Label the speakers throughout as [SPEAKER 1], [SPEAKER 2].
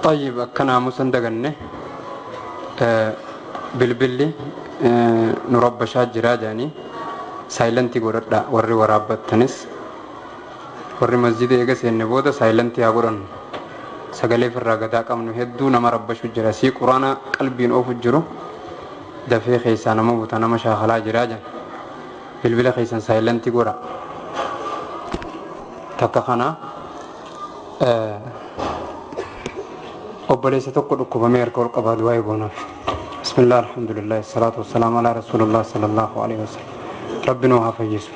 [SPEAKER 1] طيب akkanaa musan daganne bilbilli nu rabbashaa jiraa jedhanii saayilantii godhadha. Warri waraabbattanis warri masjida eega seenne booda saayilantii haa godhannu. Sagalee firraa gadaa qabnu hedduu nama rabbashu jira. Sii quraana qalbiin oofu jiru dafee keessaa nama buta, nama shaakalaa jiraa jedhan. Bilbila keessan saayilantii godha. Takka kana obboleessa tokko dhukkubamee harka ol qabaa, du'aa goonaaf. Bismillah, alhamdulillah, salaatu wassalaam alaa rasuulillah sallallahu alaihi wasallam. Rabbi nuu haa fayyisu,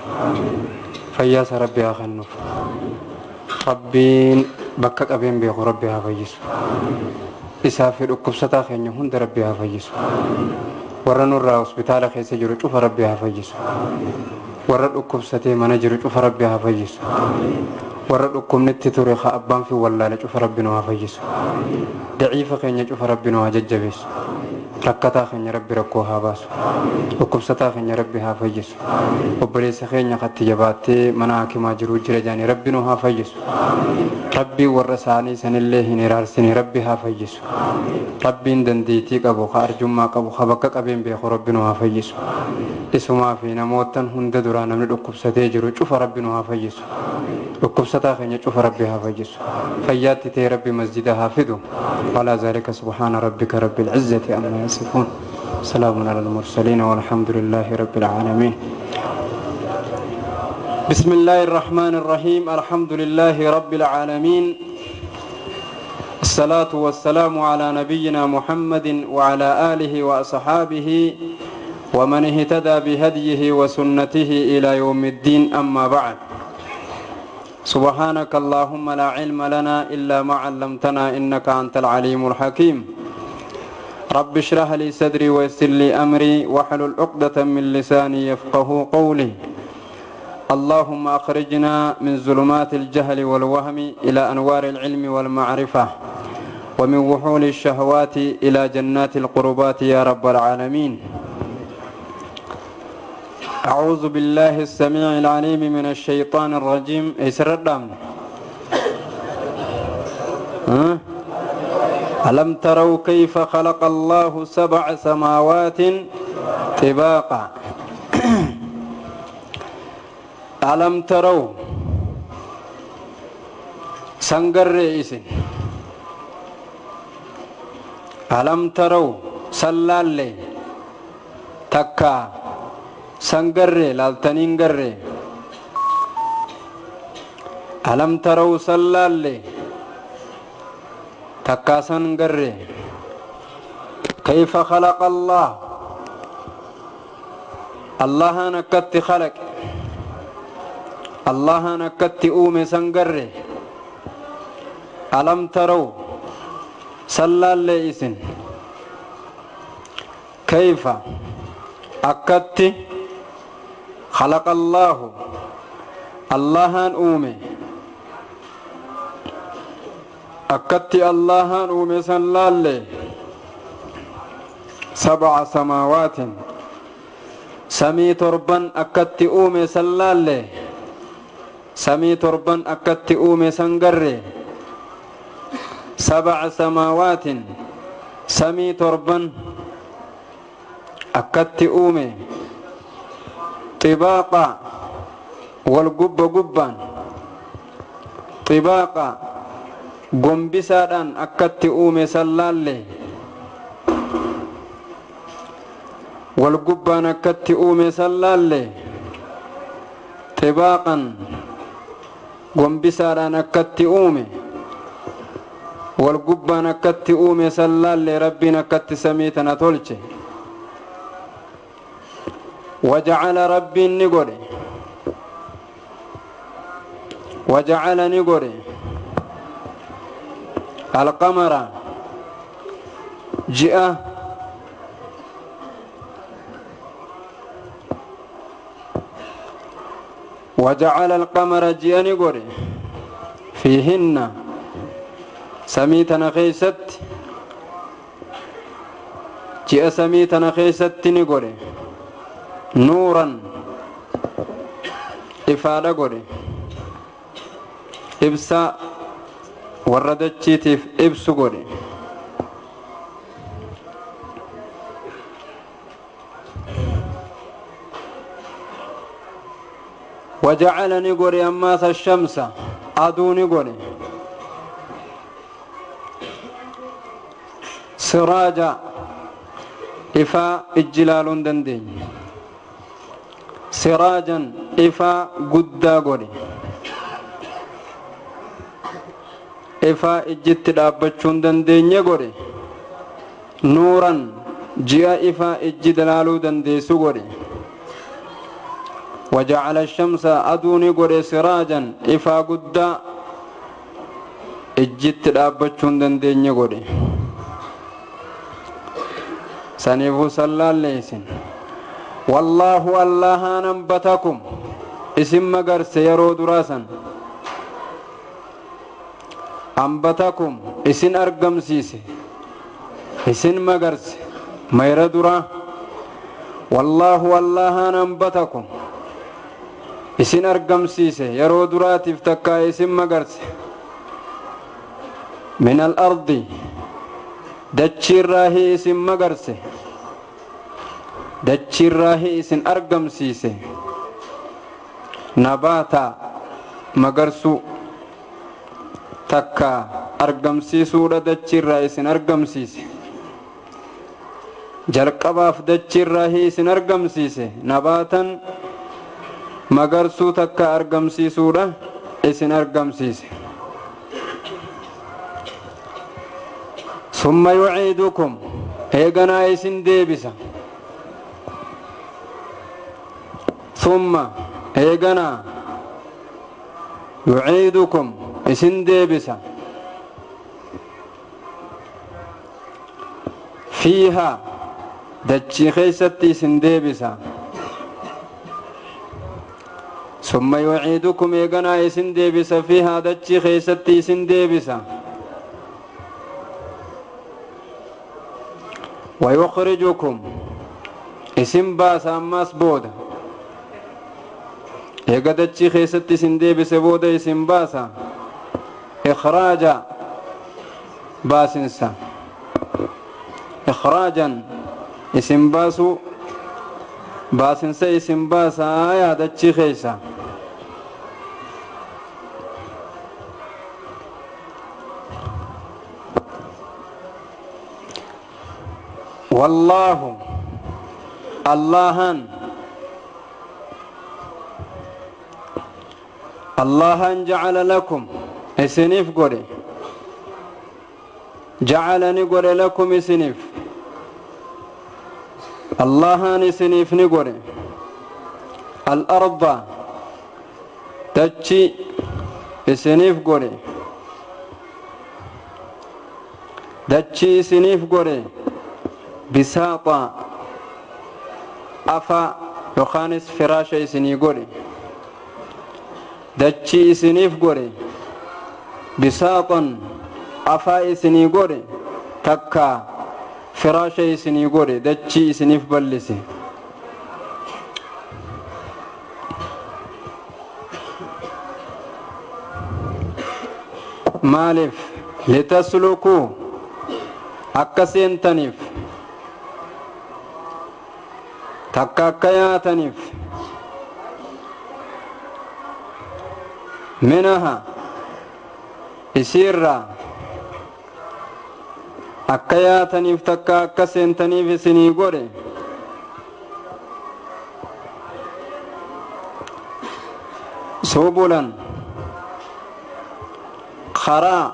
[SPEAKER 1] fayyaasa rabbi haa kennuuf. Rabbiin bakka qabeen beeku rabbi haa fayyisu. Isaa fi dhukkubsataa keenya hunda rabbi haa fayyisu. Warra nurraa hospitaala keessa jiru cufa rabbi haa fayyisu. Warra dhukkubsatee mana jiru cufa rabbi haa fayyisu. Warra dhukkubnitti ture haa abbaan fi wallaale cufa rabbi nu haa fayyisu. Daciifa keenya cufa rabbi nu haa jajjabeessu. Rakkataa keenya rabbi rakkoo haa baasu. Dhukkubsataa keenya rabbi haa fayyisu. Obboleessa keenya katti jabaattee mana hakimaa jiruu jira jaanii rabbi nu haa fayyisu. Rabbii warra isaanii sanillee hin iraarsine rabbi haa fayyisu. Rabbiin dandeettii qabu, ka arjummaa qabu, ka bakka qabeen beeku rabbi nu haa fayyisu. Isumaa fi namootan hunda duraa namni dhukkubsatee jiru cufa rabbi nu haa fayyisu. Dhukkubsataa keenya cufa rabbi haa fayyisu. Fayyaatti ta'e rabbi masjida haa fidu. Walaa zaalika. Subhaana rabbika rabbil izzati amma yasifuun. Salaamun ala almursaliin walhamdulillaahi rabbil aalamiin. بسم الله الرحمن الرحيم. الحمد لله رب العالمين، الصلاة والسلام على نبينا محمد وعلى آله وأصحابه ومن اهتدى بهديه وسنته إلى يوم الدين. أما بعد، سبحانك اللهم لا علم لنا إلا ما علمتنا إنك أنت العليم الحكيم. رب اشرح لي صدري ويسر لي أمري واحلل عقدة من لساني يفقه قولي. اللهم أخرجنا من ظلمات الجهل والوهم إلى أنوار العلم والمعرفة، ومن وحول الشهوات إلى جنات القربات يا رب العالمين. أعوذ بالله السميع العليم من الشيطان الرجيم. ألم تروا كيف خلق الله 7 سماوات طباقا. ألم تروا سنگر إسن. ألم تروا سلالي تكا سنگر لالتنين گر. ألم تروا سلالي تكا سنگر كيف خلق الله. الله نكت خلق، الله نكت أومي سنگر. ألم تروا سلالي إسن كيف أكت خلق الله. الله أومي أكت الله أومي سلالي 7 سماوات سمي تربا أكت أومي سلالي سمي تربا أكت أومي سنگر 7 سماوات سمي تربا أكت أومي طباقا والقب قبا طباقا قنبسادان أكت أومي سلالي والقبان أكت أومي سلالي طباقا قنبسادان أكت أومي والقبان أكت أومي سلالي ربنا أكت سميتنا تولشي. وجعل ربي نقري وجعل نقري القمر جاء وجعل القمر جاء نقري فيهن سميتنا خيست جاء سميتنا خيست نقري نورا إفادة قري إبسا Warra dachiitiif ibsu godhe. Wajacala ni godhe ammaas ashamsa aduu ni godhe siraaja ifaa ijji laaluu hin dandeenye siraajan ifaa guddaa godhe ifaa ijjitti dhaabbachuu hin dandeenye godhe nuuran ji'a ifaa ijji dalaaluu dandeessu godhe. وجعل الشمس أدوني قد سراجا إفا قد إجت دابتشون دندين قد سنفو صلى الله. والله الله أنبتكم اسم مقر سيرو دراسا أنبتكم اسن أرقم سيسي اسن مقر مير درا. والله الله أنبتكم isin argamsiise yeroo duraatiif takkaa isin magarse min al-ardi dachiirraahi isin magarse dachiirraahi isin argamsiise nabaata magarsu takkaa argamsiisuudha dachiirraa isin argamsiise jalqabaaf dachiirraahi isin argamsiise nabaatan magarsuu takka argamsiisuudha isin argamsiise. Summa yuciidukum eeganaa isin deebisa. Summa eeganaa yuciidukum isin deebisa fiihaa dachii keeysatti isin deebisa. ثم يعيدكم إيغانا إسن ديبسا فيها دتشي خيستي إسن ديبسا ويخرجكم إسن باسا أماس بودا إيغا دتشي خيستي إسن ديبسا بودا إسن باسا إخراجا باسنسا إخراجا إسن باسو باسنسا إسن باسا يا دتشي خيسا. والله اللهن اللهن جعل لكم إسنف قري جعلني قري لكم إسنف اللهن إسنف نقري الأرض تجي إسنف قري دتشي إسنف قري بساطة أفا يخانس فراشة إسني قري دتشي إسنيف قري بساطا أفا إسني قري تكا فراشة إسني قري دتشي إسنيف بلسي. مالف لتسلكوا أكسين تنف takka akka yaataniif minaha isiirraa akka yaataniif takka akka seentaniif isinii godhe. Subulan karaa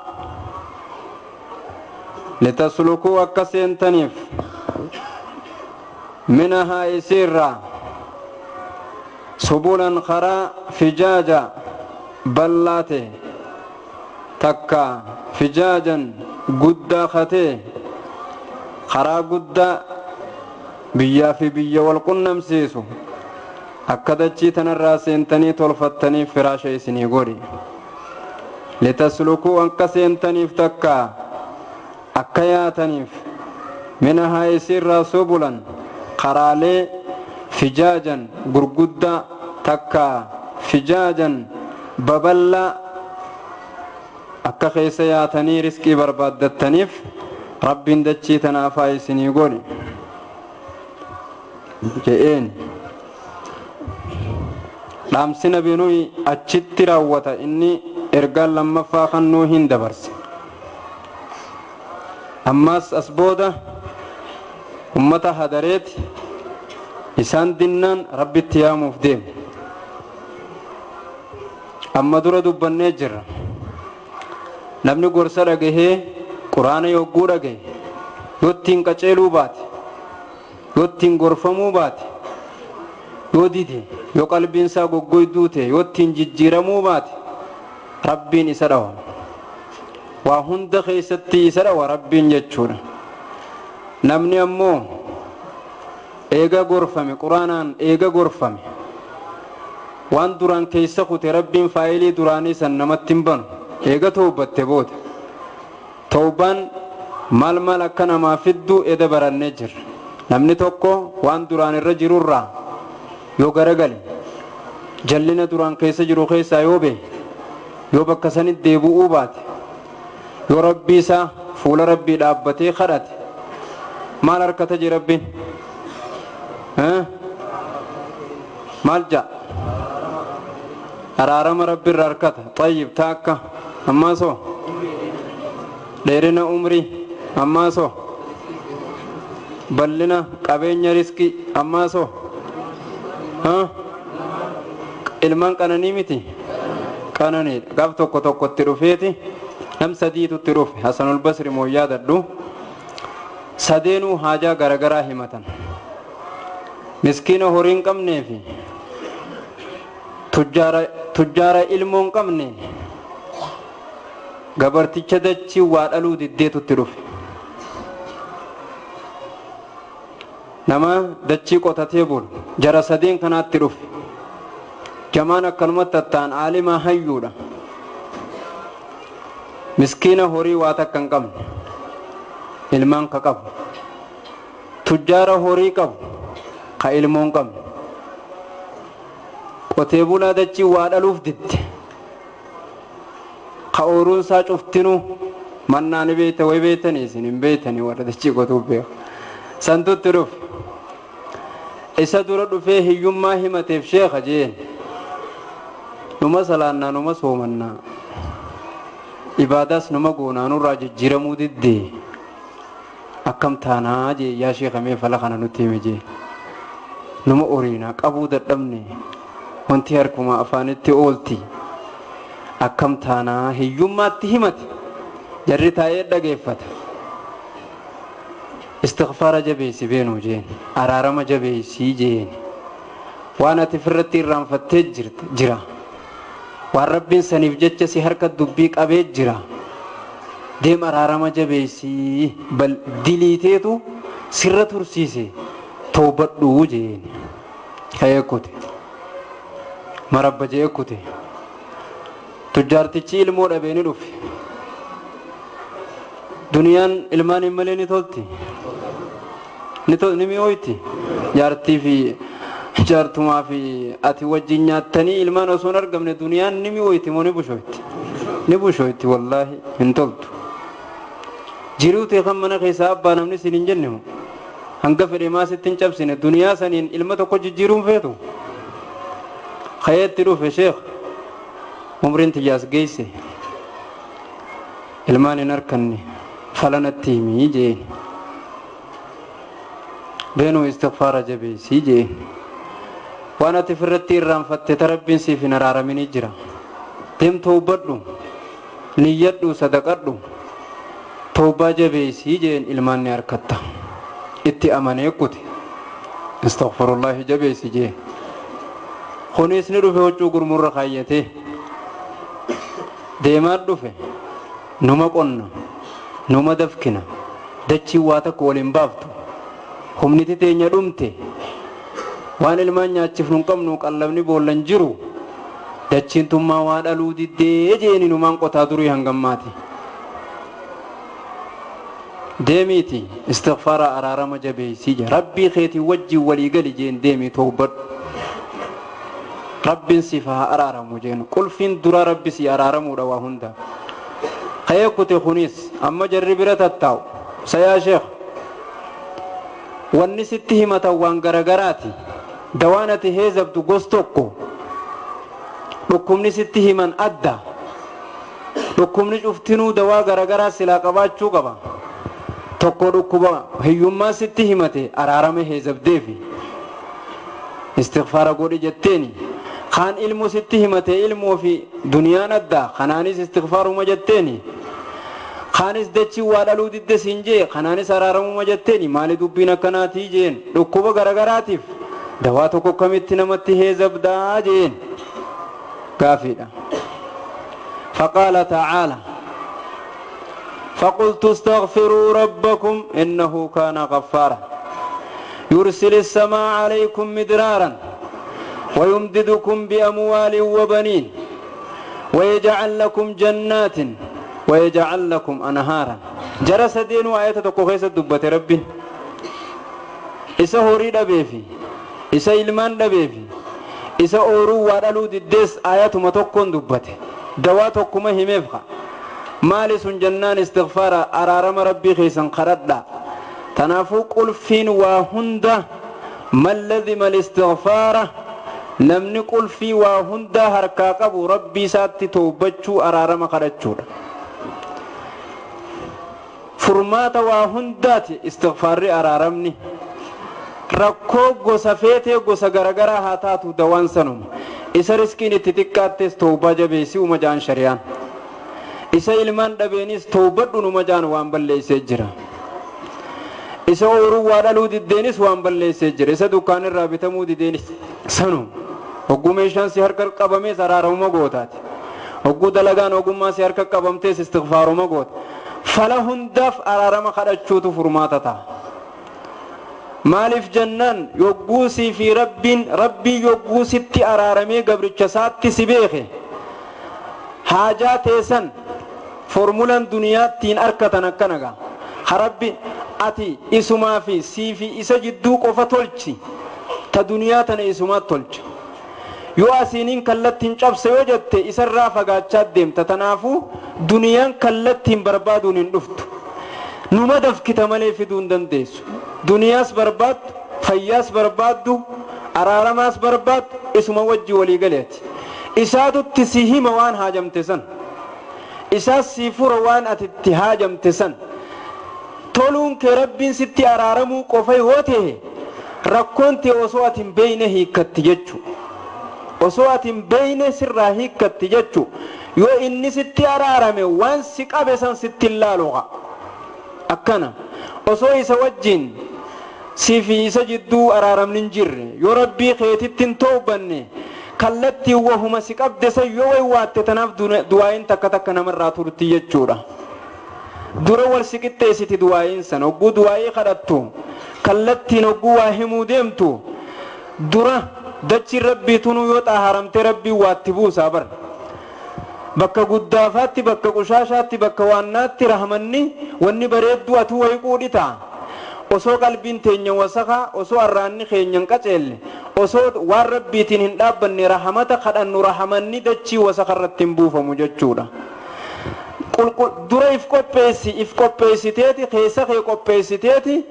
[SPEAKER 1] litaslukuu akka seentaniif منها إسيرا سبولا خرا فجاجا بلاته تكا فجاجا قد خته خرا قد بيا في بيا والقنم سيسو أكدتشي تنراسين تني تولفتني فراشي سني غوري لتسلكوا أنكسين تنيف تكا أكياتنيف منها إسيرا سبولا karaalee fijaajan gurguddaa takka fijaajan babal'aa Akka keessa yaatanii riskii barbaaddattaniif Rabbiin dachii tanaafaa isinii godhe je'een. Dhaamsi Nabi Nuhi achitti raawwata. Inni ergaan lammaffaa kan Nuuhiin dabarse. Ammas as booda ummata hadareeti isaan dinnaan Rabbitti yaamuuf deemu. Amma dura dubbannee jirra. Namni gorsa dhagahee quraana yogguu dhagahe yoo ittiin qaceeluu baate, yoo ittiin gorfamuu baate, yoo dide, yoo qalbiin isaa goggoyduu ta'e, yoo ittiin jijjiiramuu baate, Rabbiin isa dhawa. Waa hunda keessatti isa dhawa Rabbiin jechuudha. Namni ammoo eega gorfame, quraanaan eega gorfame, waan duraan keessa kute Rabbiin faayilii duraanii san namatti hin banu. Eega toobatte booda. Toobaan maal maal akka namaa fiddu eda barannee jirra. Namni tokko waan duraan irra jirurraa yoo garagale, jallina duraan keessa jiru keessaa yoo bahe, yoo bakka sanitti deebi'uu baate, yoo Rabbii isaa fuula Rabbii dhaabbatee kadhate, maal harkata jee Rabbiin? Maal ja'a? Araarama Rabbi irra harkata. Xayyib taakka. Ammaasoo? Dheerina umrii. Ammaasoo? Bal'ina qabeenya riskii. Ammaasoo? Ilmaan qananii miti? Qananiidha. Gaaf tokko tokkotti dhufeeti nam sadiitutti dhufe. Hasanul Basri moo yaadadhu. Sadeenuu haajaa garagaraa himatan. Miskiina horii hin qabnee fi tujjaara ilmoo hin qabne gabarticha dachii waa dhaluu diddeetutti dhufe. Nama dachii qotatee bulu jara sadeen kanaatti dhufe. Jamaan akkanumatti tattaan aalimaa hayyuudha. Miskiina horii waa takka hin qabne ilmaan ka qabu, tujjaara horii qabu ka ilmoo hin qabne, qotee bulaa dachii waa dhaluuf didde ka ooruun isaa cuftinuu mannaa ni beeyta way beeytanii isin hin beeytanii warra dachii qotuuf beeku santutti dhufe. Isa dura dhufee hiyyummaa himateef sheekha jeen, numa salaannaa, numa soomannaa, ibaadaas numa goonaa, nurraa jijjiiramuu diddee akkam taanaa jee, yaa sheekha mee fala kana nutti hime jee. Numa oriinaa qabuu dadhabne, wanti harkuma afaanitti oolti, akkam taanaa hiyyummaatti himate. Jarri taa'ee dhageeffata. Istighfaara jabeessi beenuu jeen, araarama jabeessii jeen, waan ati ofirratti irraanfattee jira, waan Rabbiin saniif jecha si harka dubbii qabee jira, deem araarama jabeessii, bal diliiteetu sirra tursiise, toobadhuu jeen. Ka'ee kute marabba jee kute. Tujjaartichi ilmoo dhabee ni dhufe. Duniyaan ilmaan hin malee ni tolti, ni mi'ooyti. Jaartii fi jaartumaa fi ati wajjin nyaattanii ilmaan osoo hin argamne duniyaan ni mi'ooyti moo ni bushoyti? Ni bushoyti, wallaahi hin toltu. Jiruu ta'e kan mana keessaa abbaa namni siin hin jenne moo hanga fedhe maa sitti hin cabsine, duniyaa saniin ilma tokko jijjiiruun feetu. Ka'eetti dhufe, sheekh, umriin tiyyaas geesse, ilmaan hin harkanne, falanatti himii jeen. Beenuu istighfaara jabeessii jeen, waan ati ofirratti irraanfatte ta Rabbiin siif hin araaraminii jira, deem toobadhu, niyyadhu, sadaqadhu, toobaa jabeessii jeen, ilmaan ni harkatta. Itti amanee kute. Astaghfirullahi jabeessi jeen. Kunis ni dhufe, huccuu gurmurra kaayyatee deemaa dhufe. Numa qonna, numa dafkina, dachii waa takka waliin baaftu, humniti teenya dhumte, waan ilmaan nyaachifnu hin qabnu, qallabni boollan jiru, dachiin tummaa waa dhaluu diddee jeeni, numaan qotaa durii hangammaati. Deemiiti istighfaara araarama jabeessii jee, Rabbii keetii wajjin walii gali jeen, deemii toobadhu, Rabbiin siif haa araaramu jeen. Qulfiin duraa Rabbi si araaramuudha waa hunda. Ka'ee kute kunis amma jarri bira tattaa'u. Sayaa sheekh, wanni sitti himatan waan garagaraati. Dawaan ati heezabdu gos tokko, dhukkubni sitti himan adda. Dhukkubni cuftinuu dawaa garagaraa silaa qabaachuu qaba. Tokko dhukkuba hiyyummaa sitti himate, araarama heezabdeefi istighfaara godhi jetteeni. Kaan ilmu sitti himate, ilmoo fi duniyaan adda, kanaanis istighfaaruma jetteeni. Kaanis dachii waa dhaluu didde siin jee, kanaanis araaramuma jetteeni. Maali dubbiin akkanaatii jeen? Dhukkuba garagaraatiif dawaa tokko kamitti namatti heezabdaa jeen gaafiidha. فقال تعالى: فقلت استغفروا ربكم إنه كان غفارا يرسل السماء عليكم مدرارا ويمددكم بأموال وبنين ويجعل لكم جنات ويجعل لكم أنهارا. جرس دين آية تقوخيس دبة ربي إسا هوري دبيفي، إسا إلمان دبيفي، إسا أورو وادلو ددس، آية متوكون دبته dawaa tokkuma himeefka. Maali sun jennaan, istighfaara, araarama rabbii keessan kadhadha. Tanaafuu qulfiin waa hunda man lazima alistighfaara, namni qulfii waa hunda harkaa qabu rabbii isaatti towbachuu, araarama kadhachuudha. Furmaata waa hundaati istighfaarri, araaramni. Rakkoo gosa feetee gosa garagaraa haa taatu, dawaan sanuma. Isa riskiin itti xiqqaattes towbaa jabeessi uma jaan shariyaan. Isa ilmaan dhabeenis towbadhu numa jaan, waan balleessee jira. Isa ooruu waa dhaluu diddeenis waan balleessee jira. Isa dukkaan irraa bitamuu dideenis sanuma. Hogguu meeshaan si harka qabamees araaramuma gootaati. Hogguu dalagaan ogummaa si harka qabamtees istighfaaruma goota. Fala hundaaf araarama kadhachuutu furmaata ta'a. Maaliif jennaan, yogguu sii fi rabbiin, rabbii yogguu sitti araaramee gabricha isaatti si beeke, haajaa teessan formulan duniyaattiin arkatan akkana harabbi ati isumaa fi sii fi isa jidduu qofa tolchi, ta duniyaa tana isumaat tolcha. Yoo asiiniin kallattiin cabse yoo jette, isarraa fagaachaa deemta. Tanaafuu duniyaan kallattiin barbaaduun hin dhuftu, numa dafkita malee fiduu hin dandeessu. Duniyaas barbaaddu, fayyaas barbaaddu, araaramaas barbaaddu, isuma wajji walii galeeti. Isaatutti si hima waan haajamte san, isaas si fura waan ati itti haajamte san. Toluun kee rabbiin sitti araaramuu qofa yoo ta'e, rakkoon tee osoo ati hin beeyne hiikkatti jechu, osoo ati hin beeyne sirraa hiikkatti jechu. Yoo inni sitti araarame, waan si qabe san sitti hin laalu. Akkana osoo isa wajjin sii fi isa jidduu araaramni hin jirre, yoo rabbii keetitti hin toobanne, kallattii wahuma si qabde san yoo waywaatte, tanaaf du'aayin takka takka namarraa turti jechuudha. Dura wal si qixxeessiti du'aayin san. Hogguu du'aayii kadhattu, kallattiin hogguu waa himuu deemtu, dura dachiin rabbii tunuu yoo xaaharamte rabbii waatti buusaa bar. Bakka guddaafaatti, bakka qushaashaatti, bakka waannaatti rahmanni wanni bareedduu atuu wayi quudhita. Osoo qalbiin teenya wasakaa, osoo arraanni keenya hin qaceelle, osoo waan rabbiitiin hin dhaabbanne rahamata kadhannu, rahamanni dachii wasaka irratti hin buufamu jechuudha. Dura if qopheessi. If qopheessiteeti, keessa kee qopheessiteeti,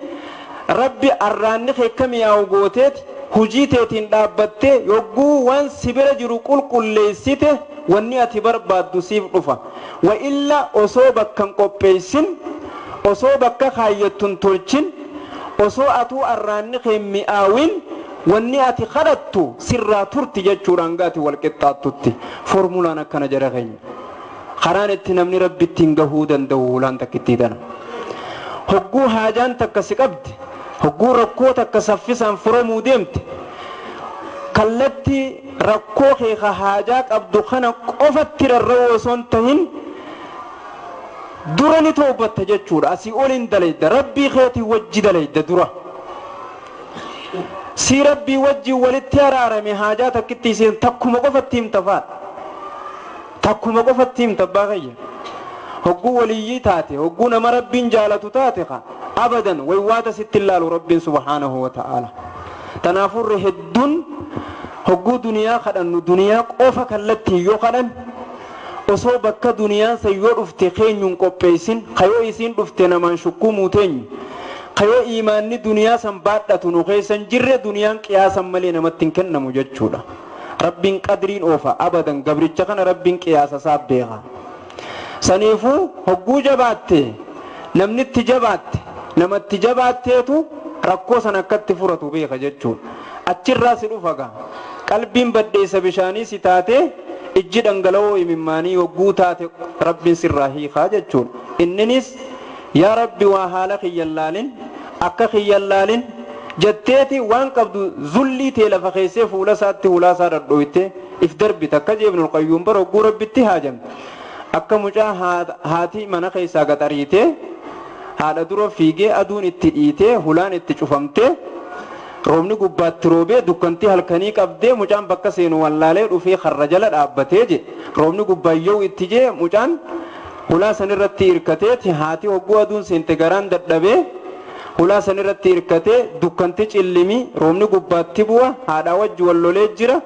[SPEAKER 1] rabbi arraanni kee akka mi'aawu gooteeti, hujii teetiin dhaabbattee, yogguu waan si bira jiru qulqulleessite, wanni ati barbaaddu siif dhufa. Wa illa osoo bakka hin qopheessin, osoo bakka kaayyattu hin tolchin, osoo atuu arraanni kee mi'aawin, wanni ati kadhattu sirraa turti jechuudha hanga ati wal qixxaattutti. Formulaan akkana jara keenya. Karaan itti namni rabbi ittiin gahuu danda'u hulaan takkittii tana. Hogguu haajaan takka si qabdi, hogguu rakkoo takka saffisaan furamuu deemte, kallattii rakkoo kee ka haajaa qabdu kana qofatti rarra'uu osoo hin tahin, dura ni toobatta jechuudha. Asii ol hin dalayda, rabbii keetii wajji dalayda. Dura sii rabbii wajji walitti araarame, haajaa takkitti isheen takkuma qofatti himta faadha, takkuma qofatti himta. Abbaa kayya, hogguu waliyyii taate, hogguu nama rabbiin jaalatu taate, ka abadan waywaata sitti ilaalu rabbiin subhaanahu wa ta'ala. Tanaafurre hedduun hogguu duniyaa kadhannu, duniyaa qofa kallattiin yoo kadhan, Osoo bakka duniyaan san yoo dhufte keenyuun qopheessin, kayoo isiin dhufte namaan shukkumuu teenyu, kayoo iimaanni duniyaa san baadhatu nu keessan jirre, duniyaan qiyaasan malee namatti hin kennamu jechuudha. Rabbiin qadriin oofa abadan, gabricha kana Rabbiin qiyaasa isaa beeka. Saniifuu hogguu jabaatte, namnitti jabaatte, namatti jabaatteetu rakkoo san akkatti furatu beeka jechuudha. Achirraa si dhufa gaa qalbiin baddeessa bishaanii si taate, ijji dhangala'oo imimmaanii hogguu taate Rabbiin sirraa hiikaa jechuudha. Inninis yaa Rabbi, waa haala kiyyan laalin, akka kiyyan laalin jetteeti waan qabdu zullii tee lafa keessee fuula isaatti hulaa isaa dhadhooyte if darbite. Akka jeebnul qayyuum bara hogguu Rabbitti haajamte, akka mucaa haati mana keessaa gaxariitee haadha dura fiigee, aduun itti dhiitee, hulaan itti cufamtee, roobni gubbaatti roobee, dukkantii halkanii qabdee, mucaan bakka seenu wallaalee dhufee karra jala dhaabbatee je. Roobni gubbaan yoo itti jee, mucaan hulaa sanirratti hirkateeti, haati hogguu aduun seente garaan dadhabee hulaa sanirratti hirkatee, dukkanti cillimii, roobni gubbaatti bu'a, haadhaa wajji wallolee jira.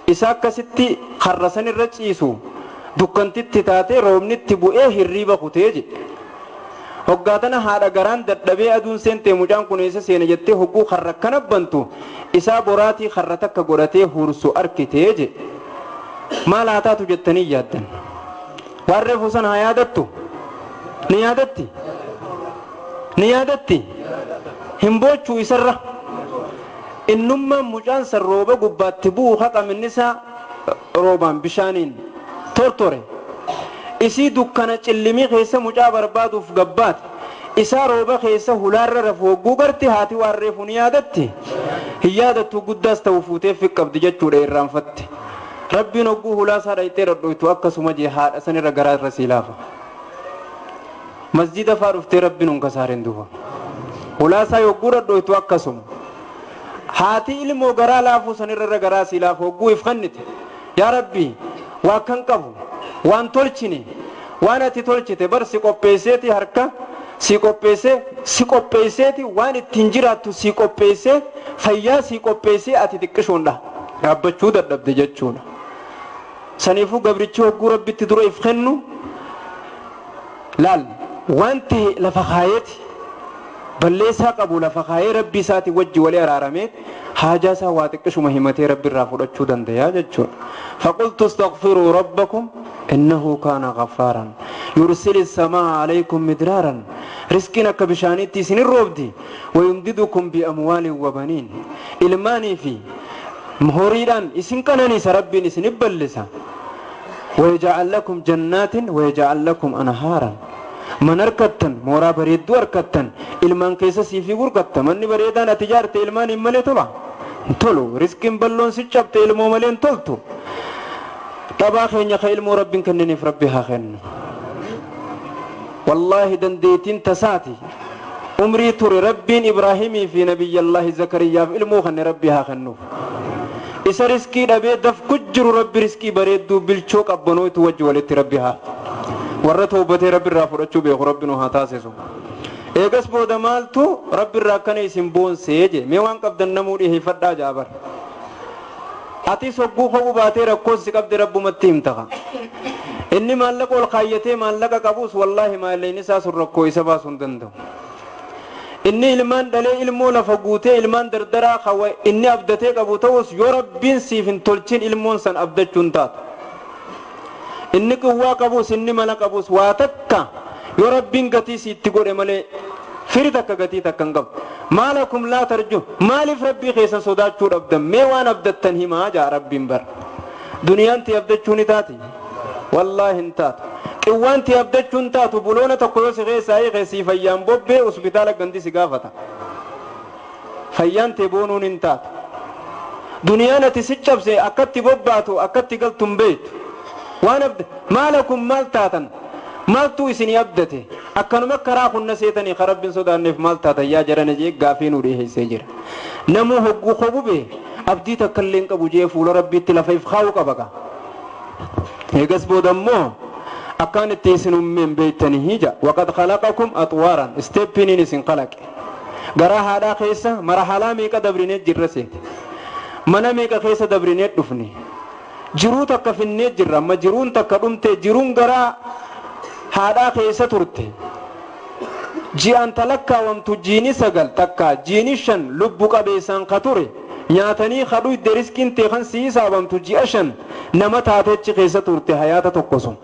[SPEAKER 1] Isa akkasitti karra sanirra ciisu, dukkantitti taatee, roobni itti bu'ee, hirriiba kutee je. Hoggaatana haadha garaan dadhabee, aduun seentee, mucaan kun eessa seene jettee hogguu karra akkana bantu, isaa boraatii karra takka godhatee hursu arkitee je. Maal haa taatu jettanii yaaddan? Waan reefu san haa yaadattu? Ni yaadatti, ni yaadatti. Hin boochuu isarra? Innummaan mucaan san rooba gubbaatti bu'u haqaminni isaa roobaan bishaaniin tortore, isii dukkana cillimii keessa mucaa barbaaduuf gabbaate, isaa rooba keessa hulaarra rafu hogguu garti, haati waan reefu ni yaadatti? Hin yaadattu. Guddaas ta'u fuutee qabdi jechuudha, irraanfatte. Rabbiin hogguu hulaa isaa dhayxee dhadhoytu akkasuma jee, haadha sanirra garaa irra sii laafa. Masjida faa dhuftee Rabbiin hunka saareen duuba hulaa isaa hogguu dhadhoytu, akkasuma haati ilmoo garaa laafuu sanirra irra garaa sii laafa. Hogguu if kennite, yaa Rabbi, waa kan qabu waan tolchine, waan ati tolchite bar si qopheesseeti, harka si qopheessee, si qopheesseeti, waan ittiin jiraattu si qopheessee, fayyaa si qopheessee, ati xiqqishoondha dhaabbachuu dadhabde jechuudha. Saniifuu gabrichi hogguu Rabbitti dura if kennu, laal, waan ta'e lafa kaayeeti, balleessaa qabu lafa kaayee, Rabbi isaati wajji walii araaramee, haajaa isaa waa xiqqishuma himatee Rabbi irraa fudhachuu danda'a jechuudha. فقلت استغفروا ربكم إنه كان غفارا يرسل السماء عليكم مدرارا، رزقنا كبشانيتي سن الروبدي، ويمددكم بأموال وبنين، إلماني في مهوريدان إسن كنني سربين إسن بلسا، ويجعل لكم جنات ويجعل لكم أنهارا. من أركتن مورا بريد أركتن، إلمان كيسا سيفي غركت، من بريدان أتجارت إلمان إمالي طلع tolu، riskiin balloon si cabte ilmoo malee hin toltu. Dhabaa keenya ka ilmoo Rabbiin kenniniif Rabbi haa kennu. Wallaahi, dandeettiin tasaati umrii ture Rabbiin Ibraahimii fi Nabiyyallaahi Zakariyaaf ilmoo kenne Rabbi haa kennuuf. Isa riskii dhabee dafku jiru, Rabbi riskii bareedduu bilchoo qabbanootu wajji walitti Rabbi haa warra toobatee Rabbi irraa fudhachuu beeku Rabbi nu haa taasisu. Eegas booda maaltu Rabbi irraa akkana isin boonsee je? Mee waan qabdan namuu dhiheeffadhaa jaabar. Atis hogguu kophuu baatee rakkoon si qabde Rabbumatti himtaqa. Inni maallaqa ol kaayyatee maallaqa qabus, wallaahi, maallaqni isaa sun rakkoo isa baasuu hin danda'u. Inni ilmaan dhalee, ilmoo lafa guutee, ilmaan dardaraa kawa inni abdatee qabu ta'us, yoo Rabbiin siif hin tolchin ilmoon san abdachuu hin taatu. Inni qawwaa qabus, inni mana qabus, waa takka yoo Rabbiin gatii siitti godhe malee firi takka gatii takka hin qabu. ما لكم لا ترجون، maaliif Rabbii keessan sodaachuu dhabdan? Mee waan abdattan himaa jaa Rabbiin bara. Duniyaan ti abdachuu ni taati? Wallaahi, hin taatu. Qiwwaan ti abdachuu hin taatu. Buloona tokko yoo si keessaa hiike, sii fayyaan bobbee hospitaala gandi si gaafata. Fayyaan tee boonuun hin taatu. Duniyaan ati si cabse akkatti bobbaatu, akkatti galtu hin beektu. Waan abda ما لكم, maal taatan? Maaltu isinii abdate? Akkanuma karaa kunna seetanii ka Rabbiin sodaanneef maal taatan yaa jarana jee gaafii nu dhiheessee jira. Namuu hogguu kobube abdii takka illee hin qabu jee fuula Rabbiitti lafa if kaa'uu qaba gaa. Eegas booda immoo akkaan itti isin ummeen beektanii hija. وقد خلقكم أطوارا, steppiiniin isin kalaqe. Garaa haadhaa keessa marahalaa meeqa dabrinee jirra seete? Mana meeqa keessa dabrinee dhufne? Jiruu takka finnee jirra amma jiruun takka dhumte jiruun garaa haadhaa keessa turte ji'aan talakkaawamtu jiini 9 takka jiini 5 lubbu qabeessaan ka ture nyaatanii kadhuyde riskiin tee kan sii saabamtu ji'a 5 nama taatechi keessa turte hayaata tokko sun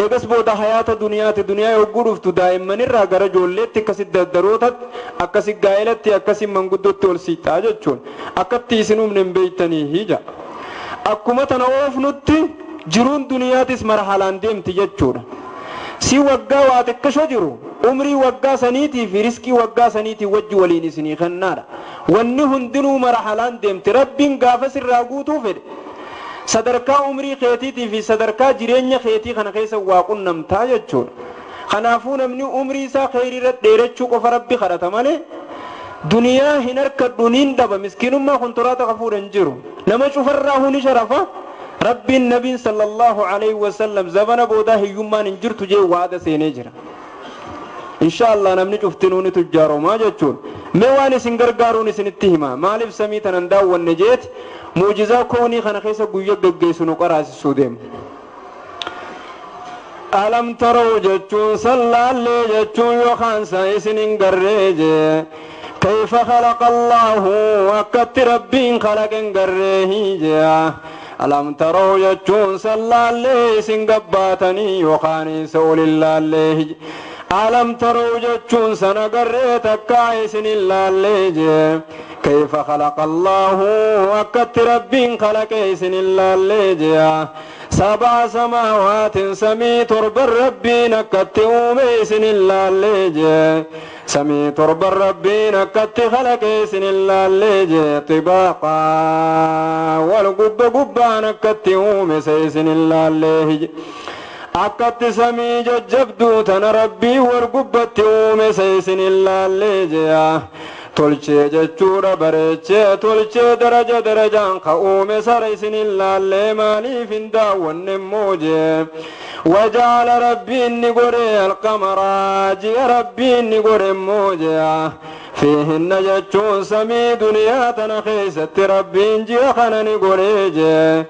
[SPEAKER 1] eegas booda hayaata duniyaati duniyaa yogguu dhuftu daa'immanirraa gara ijoolleetti akkasi dardarootatti akkasi gaa'elatti akkasi manguddootti ol siixaa jechuun akkatti isin humne hin beeytanii hija akkuma tana oofnutti jiruun duniyaatis marhalaan deemti jechuudha. Si waggaa waa xiqqisho jiru umrii waggaa saniitii fi riskii waggaa saniitii wajji waliin isinii kennaadha. Wanni hundinuu marhalaan deemti rabbiin gaafa sirraa guutuu fedhe sadarkaa umrii keetiitii fi sadarkaa jireenya keetii kana keessa waa qunnamtaa jechuudha. Kanaafuu namni umrii isaa kheyriirra dheerachuu qofa rabbi kadhata malee duniyaa hin harkadhu niin dhaba miskiinummaa kontoraata qafuudha hin jiru. Nama cufarraa huni sharafa rabbiin nabiin sallallahu alayhi wasallam zabana boodaa hiyyummaan hin jirtu jee waada seenee jira. Insha Allah namni cuftinuu ni tujjaaromaa jechuun mee waan isin gargaaruun isinitti hima maaliif samii tanan daawwanne jeeti muujizaa koonii kana keessa guyya geggeessu nu qaraasisuu deema. Alam taruu jechuun sallaallee jechuun yookaan sa isin hin garree jee kayfa khalaqa Allahu akkatti rabbiin khalaqen garree jee alam taruu jechuun sallaallee isin gabbaatanii yookaan isa olillaallee alam taruu jechuun sana garree takkaa isin illaallee jee kayfa khalaqa Allahu akkatti rabbiin khalaqe isin illaallee jee 7 samaawatin samii 7 rabbiin akkatti uume isin illaallee jee samii 7 rabbiin akkatti khalaqe isin illaallee jee xibaaqa wal gubba gubbaan akkatti uume isin illaallee jee akkatti samii jajjabduu tana rabbii wal gubbatti uume isin illaallee jee tolchee jechuudha bareechee tolchee daraja darajaan ka uume sara isin illaallee maaliif hin daawwanne immoo jee wajaala rabbiin ni godhe alqamaraa ji'a rabbiin ni godhe immoo jee fiihinna jechuun samii duniyaa tana keessatti rabbiin ji'a kana ni godhe jee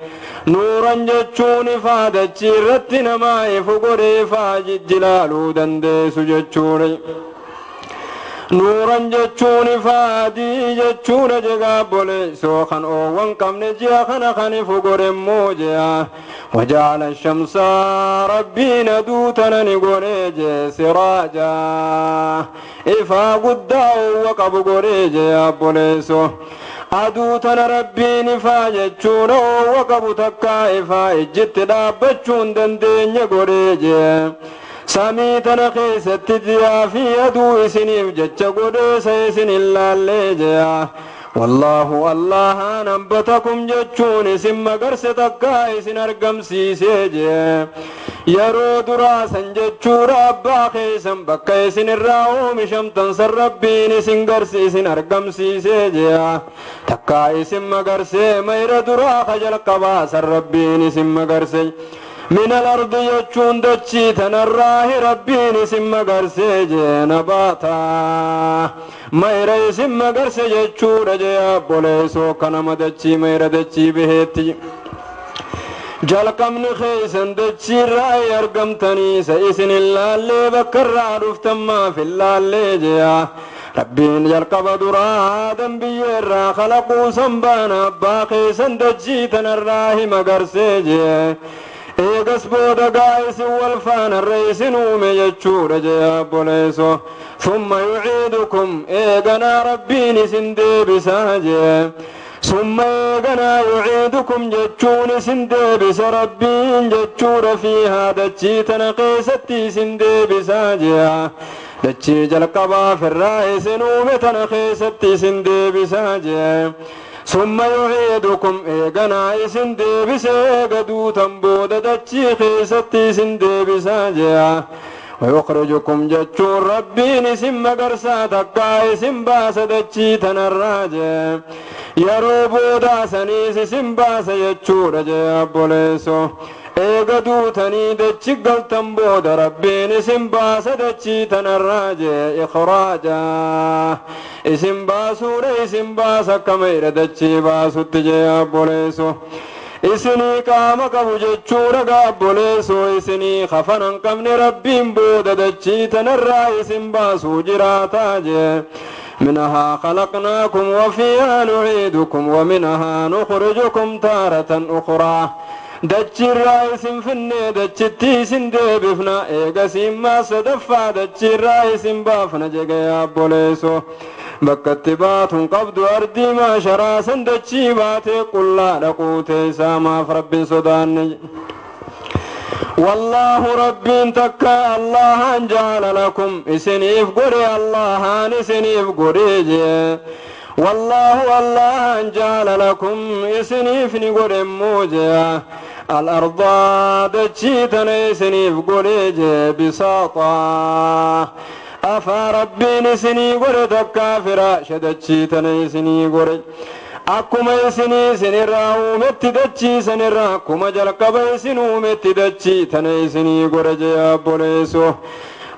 [SPEAKER 1] nuuran jechuun ifaa dachii irratti namaa ifu godhe ifaa jijjilaaluu dandeessu jechuudha. Nuuran jechuun ifaa adii jechuudha jegaa boleessoo kan oowwan qabne ji'a kana kan ifu godhe immoo jea wajaala shamsaa rabbiin aduu tana ni godhe jee siraajaa ifaa guddaa oowwa qabu godhe jee abboleessoo aduu tana rabbiin ifaa jechuudha oowwa qabu takkaa ifaa ijjitti dhaabbachuu hin dandeenye godhe jee samii tana keessatti ji'aa fi aduu isiniif jecha godheessa isin illaallee jea wallaahu allahaan anbatakum jechuun isin magarse takkaa isin argamsiisee jee yeroo duraa san jechuudha abbaa keessan bakka isin irraa oomishamtan san rabbiin isin garsi isin argamsiisee jea takkaa isin magarsee mayra duraa ka jalqabaa san rabbiin isin magarse من الأرض يجون دجي تنراه ربين اسم مغرسي جي نباتا ميرا اسم مغرسي جچو رجي بوليسو كنما دجي ميرا دجي بهتي جلقم خيسن دجي راي أرقمتني سيسن اللالي بكر رفتما في اللالي جيا ربين جلقب درا آدم بيرا خلقوا سنبانا باقي سن دجي تنراه مغرسي جي eegas booda gaa isin wal faana irra isin uume jechuudha jee abboleesso summa yuciidukum eeganaa rabbiin isin deebisaa jee summa eeganaa yuciidukum jechuun isin deebisa rabbiin jechuudha fiihaa dachii tana keessatti isin deebisaa jee dachii jalqabaaf irraa isin uume tana keessatti isin deebisaa jee ثم يعيدكم إيغنا إسن ديبسي قدوتا بودا دتشي خيستي إسن ديبسا جيا ويخرجكم جتشون ربي نسم مقرسا تقا إسن باس دتشي تنراجي يرو بودا سنيس إسن باس جتشون جيا بوليسو eega duutanii dachi galtan booda rabbiin isin baasa dachii tanarraa jee ikhraajaa isin baasuudha isin baasa akka mayra dachii baasutti jee abboleessu Isinii qaama qabu jechuudha gaabboleessoo isinii kafanan qabne rabbiin booda dachii tanarraa isin baasuu jiraataa jee. منها خلقناكم وفيها نعيدكم ومنها نخرجكم تارة أخرى. دجي الرئيس فني دجي تيسن ديبفنا إيقاسين ما صدفا دجي الرئيس بافنا جيقيا بوليسو بكتبات قبض أردي ما شراسا دجي باتي قل لا لقوتي ساما فرب سودان. والله ربي تكا الله جعل لكم إسنيف قري الله إسنيف قري. والله الله جعل لكم إسنيف نقري موجة الأرض دجيتنا إسنيف قري بساطة أفا ربي نسني قري تكا فراش دجيتنا إسني قري. Akkuma isinii isinirraa uumetti dachii sanirraa akkuma jalqaba isin uumetti dachii tana isinii godhe jee obboleessoo.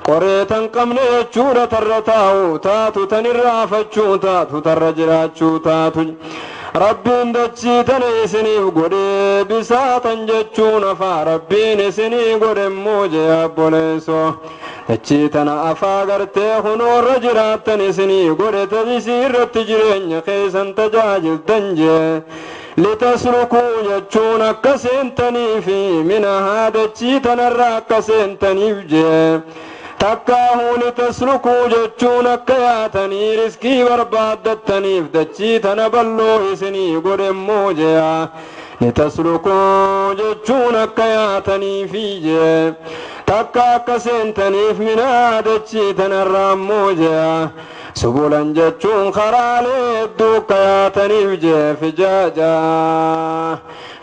[SPEAKER 1] Qoree tan qabne jechuudha tarra taa'u taatu tanirraa afachuu taatu tarra jiraachuu taatu. Rabbiin dachii tana isiniif godhe bisaatan jechuun afaa rabbiin isinii godhe immoo jee obboleessoo. Dachii tana afaa gartee hunoorra jiraattan isinii godhe tadisii irratti jireenya keessan tajaajiltan jee. Litaslukuu jechuun akka seentaniifi minahaa dachii tanarra akka seentaniif jee. Takkaahuu litaslukuu jechuun akka yaatanii riskii barbaaddattaniif dachii tana bal'oo isinii godhe immoo jee. Litaslukuu jechuun akka yaataniifi jee. Takka akka seentaniif minaa dachii tanarraa immoo jee. Subulan jechuun karaalee hedduu akka yaataniif jee fijaajaa.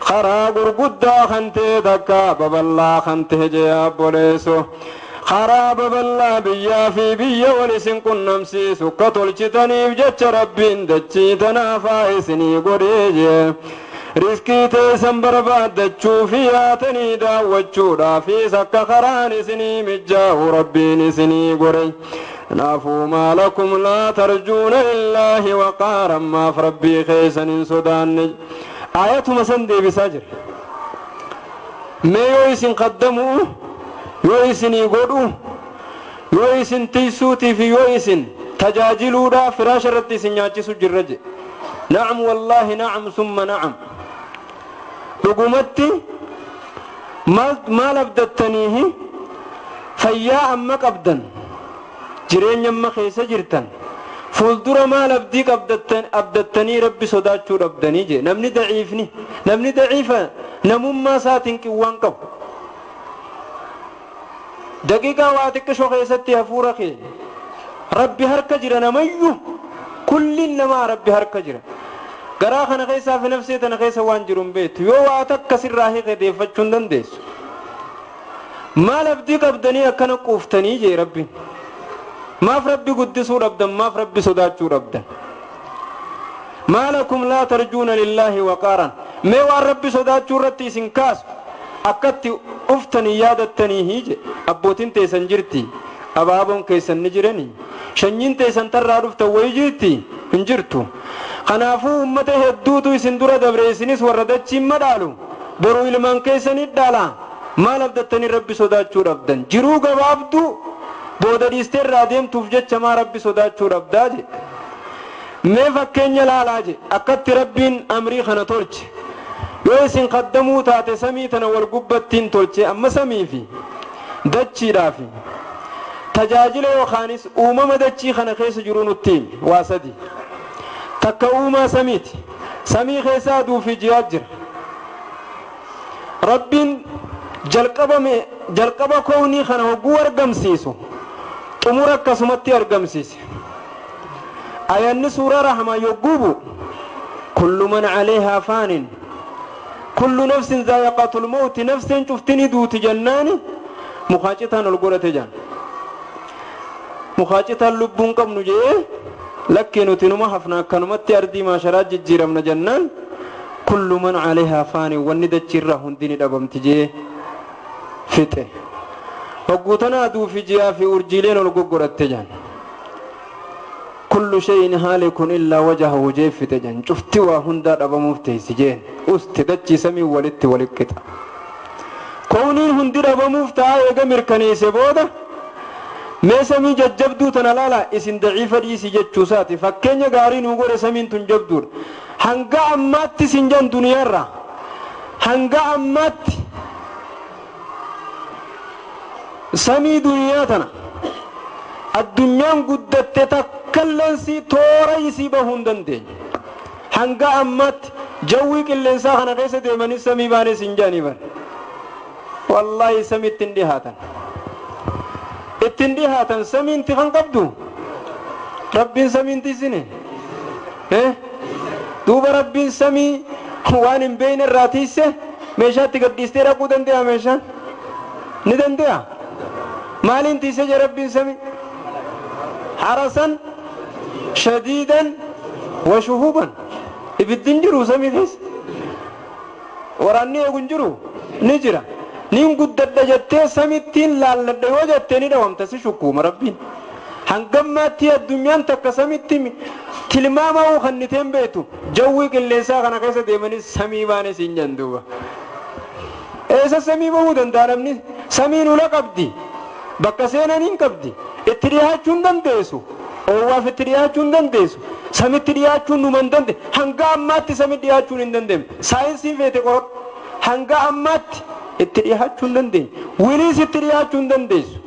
[SPEAKER 1] Karaa gurguddaa kan ta'e takka babal'aa kan ta'e jee obboleessoo. Karaa babal'aa biyyaa fi biyya wal isin qunnamsiisu akka tolchitaniif jecha rabbiin dachii tanaafaa isinii godhee jee. Riskii teessan barbaaddachuu fi yaatanii daawwachuudhaafis akka karaan isinii mijaa'u rabbiin isinii godhe. Kanaafuu maa lakum laa tarjuuna lillaahi waqaaran maaf rabbii keessan hin sodaanne. Ayatuma san deebisaa jira. Mee yoo isin qaddamuu yoo isinii godhu yoo isin tiisuutii fi yoo isin tajaajiluudhaaf firaasha irratti isin nyaachisu jirra je. Na'am wallaahi na'am summa na'am. Dhugumatti maal abdattaniihi fayyaa amma qabdan jireenya amma keessa jirtan fuuldura maal abdii abdattanii rabbi sodaachuu dhabdanii je. Namni daciifni namni daciifa namummaa isaatiin qiwwaan qabu. Daqiiqaa waa xiqqishoo keessatti hafuura kee rabbi harka jira namayyuu kulliin namaa rabbi harka jira. Garaa kana keessaa fi nafsee tana keessa waan jiru hin beektu yoo waa takka sirraa hiike deeffachuu hin dandeessu. Maal abdii qabdanii akkana quuftanii jee rabbi. Maaf rabbi guddisuu dhabdan maaf rabbi sodaachuu dhabdan. Maa lakum laa tarjuuna lillaahi waqaaran. Mee waan rabbi sodaachuu irratti isin kaasu akkatti uftanii yaadattanii hiije abbootiin teessan jirti abaaboon keessan ni jiranii shanyiin teessan tarraa dhuftan wayii jirti hin jirtu. Kanaafuu uummata hedduutu isin dura dabre isinis warra dachiin madaalu boruu ilmaan keessanii dhaala maal abdattanii rabbi sodaachuu dhabdan jiruu gabaabduu booda dhiistee irraa deemtuuf jecha maa rabbi sodaachuu dhabdaa je. Mee fakkeenya laalaa je akkatti rabbiin amrii kana tolche. Yoo isin qaddamuu taate samii tana wal gubbattiin tolche amma samii fi dachiidhaafi tajaajila yookaanis uumama dachii kana keessa jiru nutti himi waa sadi. Takka uumaa samiiti. Samii keessa aduu fi ji'aa jira. Rabbiin jalqaba kownii kana hogguu argamsiisu xumura akkasumatti argamsiise. Ayanni suuraa rahmaa yogguu bu'u kullu man caleehaa faanin kullu nafsin zaa'iqatul mawti nafseen cuftini duuti jennaani mukaacitaan ol godhate jaan. Mukaacitaan lubbuun qabnu jee lakkee nuti numa hafna akkanumatti ardii maasharaa jijjiiramna jennaan kullu man caleehaa faanin wanni dachiirraa hundi ni dhabamti jee fixe. Hogguu tana aduu fi ji'aa fi urjiileen ol goggodhatte jaan. Kullu shay'in haalikun illaa wajahahu jeeffite jan cufti waa hundaa dhabamuuf teessi jeen uste dachii samii walitti waliqqixa. Kooniin hundi dhabamuuf ta'a eega mirkaneesse booda mee samii jajjabduu tana laala isin daciifa dhiisi jechuusaati. Fakkeenya gaarii nuu godhe samiin tun jabduudha. Hanga ammaatti isin jan duniyaarra hanga ammaatti samii duniyaa tana addunyaan guddatte takkalleensii toora isii bahuu hin dandeenye. Hanga ammaatti jawwii qilleensaa kana keessa deemanii samii baanee isin jaanii bara. Wallaahi samiitti hin dhihaatan. Ittiin dhihaatan samiinti kan qabdu rabbiin samiinti isine duuba rabbiin samii waan hin beeyne irraa tiisse meeshaatti gadhiistee dhaquu danda'a meeshaan ni danda'a maaliin tiisse jee rabbiin samii harasan shadiidan wa shuhuban ibiddi hin jiru samii keessa waraanni eegu hin jiru ni jira. Nin guddadha jettee samittiin laalladha yoo jettee ni dhawamta si shukkuuma rabbiin. Hangammaatti addunyaan takka samitti tilmaama uu kanniteen beektu jawwii qilleensaa kana keessa deemanii samii baane siin jan duuba. Eessa samii bahuu danda'a namni? Samiin ula qabdi. Bakka seenan hin qabdi. Itti dhiyaachuu hin dandeessu. Oowwaaf itti dhiyaachuu hin dandeessu. Samitti dhiyaachuun numa hin dandeenye. Hanga ammaatti samitti dhiyaachuun hin dandeenye. Saayinsiin feete qoradhu. Hanga ammaatti itti dhiyaachuu hin dandeenye. Wiliis itti dhiyaachuu hin dandeessu.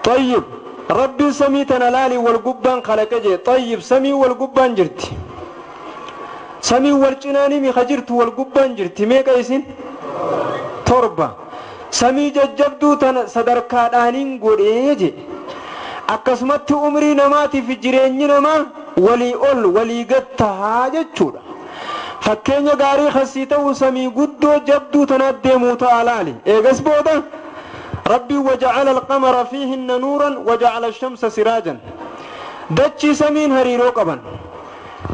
[SPEAKER 1] Tayyib rabbiin samii tana laali wal gubbaan kalaqe jee. Tayyib samii wal gubbaan jirti. Samii wal cinaanii miha jirtu wal gubbaan jirti. Meeqa isin? Torba. Samii jajjabduu tana sadarkaadhaaniin godhee jee. Akkasumatti umrii namaatiif jireenyi namaa walii ol walii gad tahaa jechuudha. Fakkeenya gaarii kasii ta'uu samii guddoo jabduu tanaat deemuu ta'a laali. Eegas booda rabbiin waja'ala alqamara fiihinna nuuran waja'ala shamsa siraajan. Dachii samiin hariiroo qaban.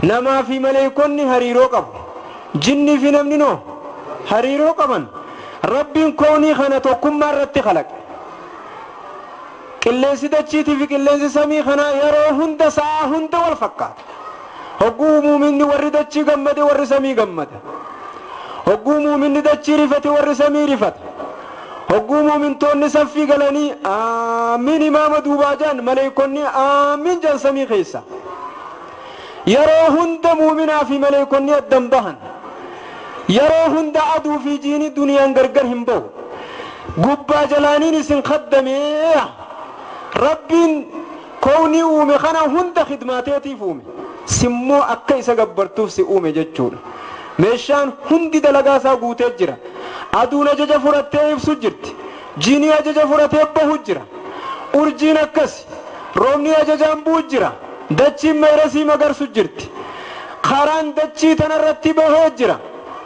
[SPEAKER 1] Namaa fi maleeykonni hariiroo qabu. Jinnii fi namni noo hariiroo qaban. Rabbiin koonii kana tokkummaa irratti kalaqe. Qilleensi dachiitii fi qilleensi samii kanaa yeroo hunda sa'a hunda wal fakkaata. Hogguu muuminni warri dachii gammade warri samii gammada. Hogguu muuminni dachii rifate warri samii rifata. Hogguu muumintoonni saffii galanii aamiin imaama duubaa jaan maleeykonni aamiin jaan samii keessa. Yeroo hunda muuminaa fi maleeykonni addan bahan. Yeroo hunda aduu fi jiini duniyaan gargar hin bahu. Gubbaa jalaaniin isin khaddameeya. Rabbiin koonii uume kana hunda khidmaateetiif uume. Simmoo akka isa gabbartuuf si uume jechuudha. Meeshaan hundi dalagaa isaa guutee jira. Aduun ajaja fudhattee ibsu jirti. Jiini ajaja fudhatee bahu jira. Urjiin akkas. Roobni ajajaan bu'u jira. Dachiin mayrasii magarsu jirti. Karaan dachii tanarratti bahee jira.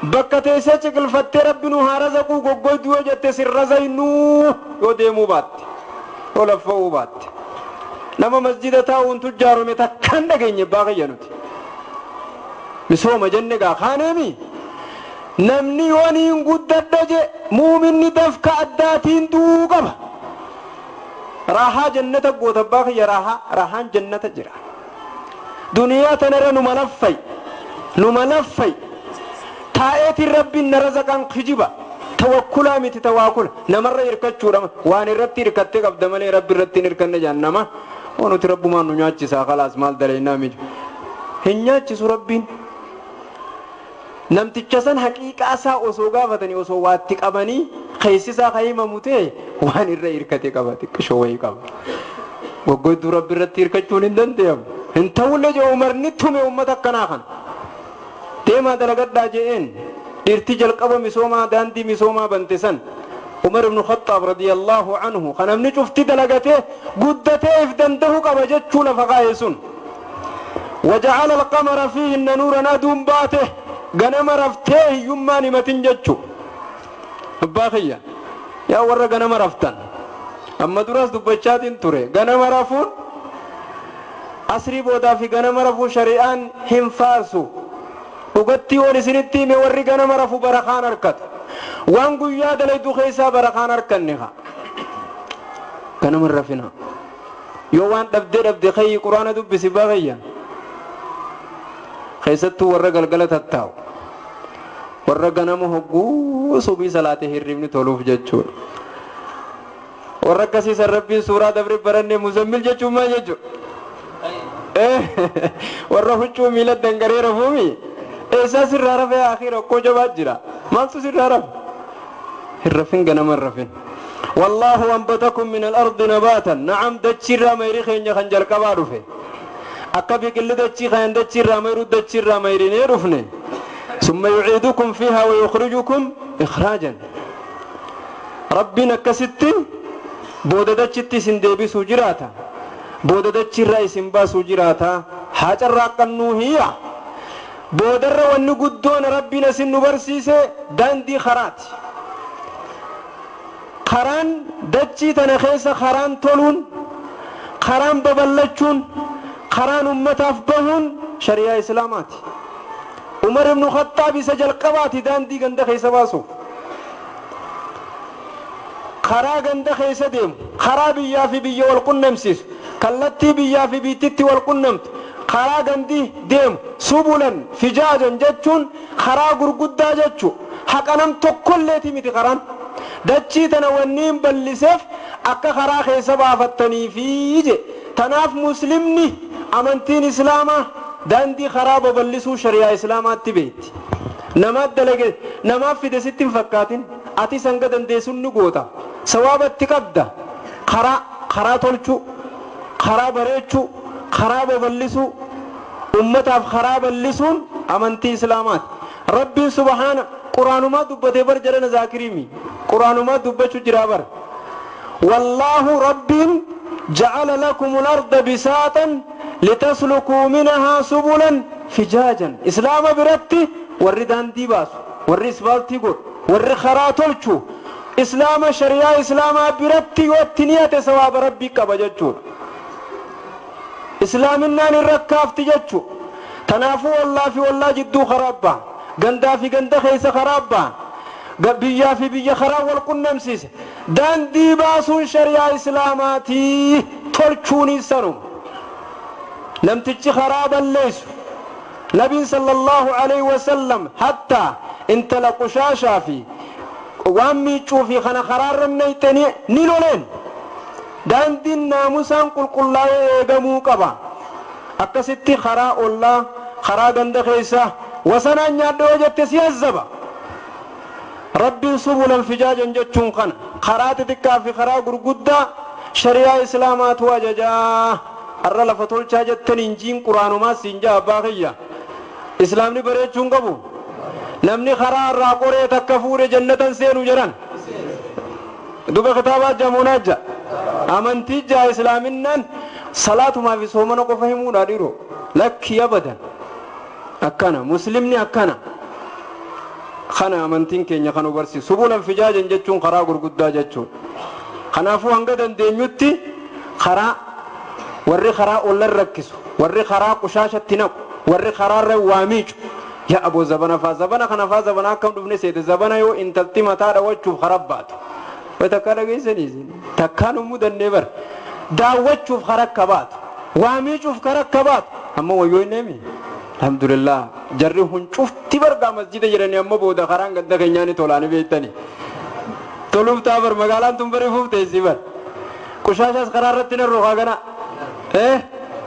[SPEAKER 1] Bakka teessee ciqilfattee rabbi nu haa razaquu goggoyduu yoo jette sin razaynuu yoo deemuu baatte. Yoo laffa'uu baatte. Nama masjida taa'uun tujjaarome takkaan dhageenye baaqayya nuti. Misooma jenne gaa kaaneemi. Namni yoo niin guddadha je muuminni dafka addaatiin du'uu qaba. Raahaa jannata goota baaqayya raahaa raahaan jannata jira. Duniyaa tanarra numa laffay numa laffay taa'eetiin rabbiin na razaqaan kijiba. Tawakkulaa miti tawaakula namarra hirkachuudha waan irratti hirkattee qabda malee rabbi irratti hin hirkanne jaan nama nuti rabbumaan nu nyaachisaa khalaas maal dalaynaa miti hin nyaachisu rabbiin. Namticha san haqiiqaa isaa osoo gaafatanii osoo waatti qabanii keessisaa kan himamu ta'e waan irra hirkate qaba xiqqishoo wayii qaba. Goggoyduu rabbi irratti hirkachuun hin danda'amu. Hin ta'ullee jee umarni tume uummata akkanaa kana. Deemaa dalagadhaa je'een dhiirti jalqaba misoomaa daandii misoomaa bante san Umar ibn Khattaab radiyallahu anhu kan namni cufti dalagatee guddatee if danda'uu qaba jechuu lafa kaa'e sun. Waja'ala alqamara fiihinna nuuran aduun baate ganama raftee hiyyummaan himatin jechuu. Abbaa kiyya yaa warra ganama raftan amma duras dubbachaatiin ture ganama rafuun asrii boodaa fi ganama rafuu shari'aan hin faarsu. Dhugatti waan isinitti hime warri ganama rafu barakaan harkatu. Waan guyyaa dalaydu keessaa barakaan harkanne haa. Ganama rafina. Yoo waan dhabdee dhabde kayyi quraana dubbisi baay'ee. Keessattuu warra galgala tattaa'u. Warra ganama hogguu subii salaatee hirribni toluuf jechuudha. Warra akkasiisan rabbiin suuraa dabre barannee muzammil jechuun maal jechuudha? Warra huccuu miila dangaree rafuumi. Eessaa sirraa rafee akhiira okkoo jabaa jira. Maaltu sirraa rafe? Hin rafin ganama hin rafin. Wallaahu anbatakum min al-ardi nabaatan. Na'am dachiirraa mayrii keenya kan jalqabaa dhufe. Akka biqilli dachii kan dachiirraa mayruu dachiirraa mayrinee dhufne. Summa yuciidukum fiihaa wa yukhrijukum ikhraajan. Rabbiin akkasitti booda dachitti isin deebisuu jiraata. Booda dachiirraa isin baasuu jiraata. Haa carraaqqannuu hiyya. Boodarra wanni guddoon rabbiin isin nu barsiise daandii karaati. Karaan dachii tana keessa karaan toluun, karaan babal'achuun, karaan ummataaf bahuun shari'aa islaamaati. Umar ibn Khattaab isa jalqabaati daandii ganda keessa baasu. Karaa ganda keessa deemu, karaa biyyaa fi biyya wal qunnamsiisu, kallattii biyyaa fi biittitti wal qunnamtu, karaa gandi deemu, subulan fijaajan jechuun karaa gurguddaa jechuu haqa nam tokkolleeti miti karaan. Dachii tana wanni bal'iseef akka karaa keessa baafattaniifi je. Tanaaf muslimni amantiin islaamaa daandii karaa babal'isuu shari'aa islaamaatti beekti. Namaaf dalage namaaf fide sitti hin fakkaatin ati sanga dandeessuun ni goota. Sawaabatti qabda. Karaa tolchuu, karaa bareechuu, karaa babal'isuu, ummataaf karaa bal'isuun amantii islaamaati. Rabbiin subhaana quraanumaa dubbatee bar jedhana zaakiriimi. Quraanumaa dubbachuu jira bar. Wallaahu rabbiin ja'ala lakumul arda bisaatan litaslukuu minhaa subulan fijaajan. Islaama biratti warri daandii baasu, warri isbaaltii godhu, warri karaa tolchu, islaama shari'aa islaamaa biratti yoo itti niyate sawaaba rabbii qaba jechuudha. Islaaminaan hin rakkaafti jechuudha. Kanaafuu wallaa fi wallaa jidduu karaa ba'a. Gandaa fi ganda keessa karaa ba'a. Biyyaa fi biyya karaa wal qunnamsiise. Daandii baasuun shari'aa islaamaatii tolchuunis sanuma. Namtichi karaa balleessu. Nabiin sallallahu alaihi wasallam hattaa intala qushaashaa fi waan miiccuu fi kana karaarra nayxe ni loleen. Daandiin naamusaan qulqullaa'ee eegamuu qaba. Akkasitti karaa ollaa, karaa ganda keessaa wasanaan nyaadhoo jette si hazzaba. Rabbiin subulan fijaajan jechuun kana karaa xixiqqaa fi karaa gurguddaa shari'aa islaamaatu ajajaa. Har'a lafa tolchaa jettan injiin quraanumaa siin jaa abbaa kiyya. Islaamni bareechuun qabu. Namni karaa irraa qoree takka fuudhe jannatan seenu jedhan. Duba kitaabaa jamuunaa ja. Amantii jaa islaaminaan salaatumaa fi soomana qofa himuudha dhiiroo. Lakki abadan. Akkana muslimni akkana. Kana amantiin keenya kan barsiisu. Subulan fijaajan jechuun karaa gurguddaa jechuudha. Kanaafuu hanga dandeenyutti karaa warri karaa ollan rakkisu, warri karaa qushaashatti naqu, warri karaarra waa miicu. Yaa aboo zabana faa zabana kana faa zabana akkam dhufne seete zabana yoo intalti mataa dhawachuuf karaa baatu. Way takkaa dhageessanii takkaan ummuu dandee bara. Daawwachuuf karaa akka baatu, waa miicuuf karaa akka baatu. Amma wayyoo hin deemi. Alhamdulillah jarri hun cufti bargaa masjida jedhanii amma booda karaan ganda keenyaa ni tolaanii beektanii. Toluuf ta'a bar magaalaan tun bareefuuf teessii bar. Qushaashaas karaa irratti na roqaa gana.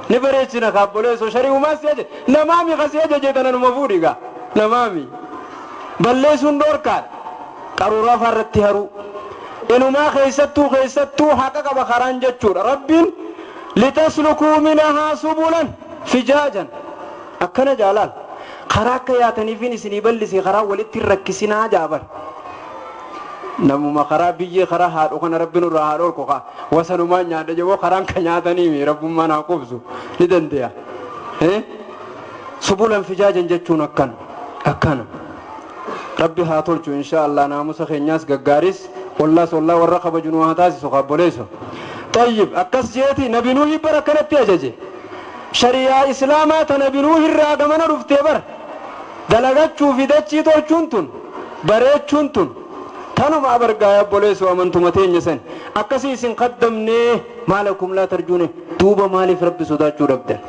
[SPEAKER 1] Ni bareechina kaabboleessoo shari'umaa si ajaje namaami kasi ajaje tana numa fuudhi gaa namaami. Balleessuun dhoorkaadha. Qaruuraa irratti haruu. Inumaa keessattuu haqa qaba karaan jechuudha. Rabbiin litaslukuu minhaa subulan fijaajan. Akkana jaalaal karaa akka yaataniifin isinii bal'ise karaa walitti rakkisinaa jaabar. Namuma karaa biyyee karaa haadhu kana rabbi nurraa haa dhorku kaa wasanumaan nyaadha jeboo karaan ka nyaataniimi rabbummaan haa qubsu ni dandeeya. Subulan fijaajan jechuun akkana akkana. Rabbi haa tolchu insha Allah naamusa keenyaas gaggaaris ollaas ollaa warra kabaju nu haa taasisu kaabboleessu. Tayyib akkas jeeti nabi Nuuhi bara kanatti ajaje. Shari'aa islaamaa tana Nabi Nuuhi irraa gamana dhuftee bara dalagachuu fi dachii tolchuun tun bareechuun tun. Tanuma abargaa obboleessu amantuma teenya san akkasii isin qaddamnee maalakum laa tarjuune duuba maaliif rabbi sodaachuu dhabdan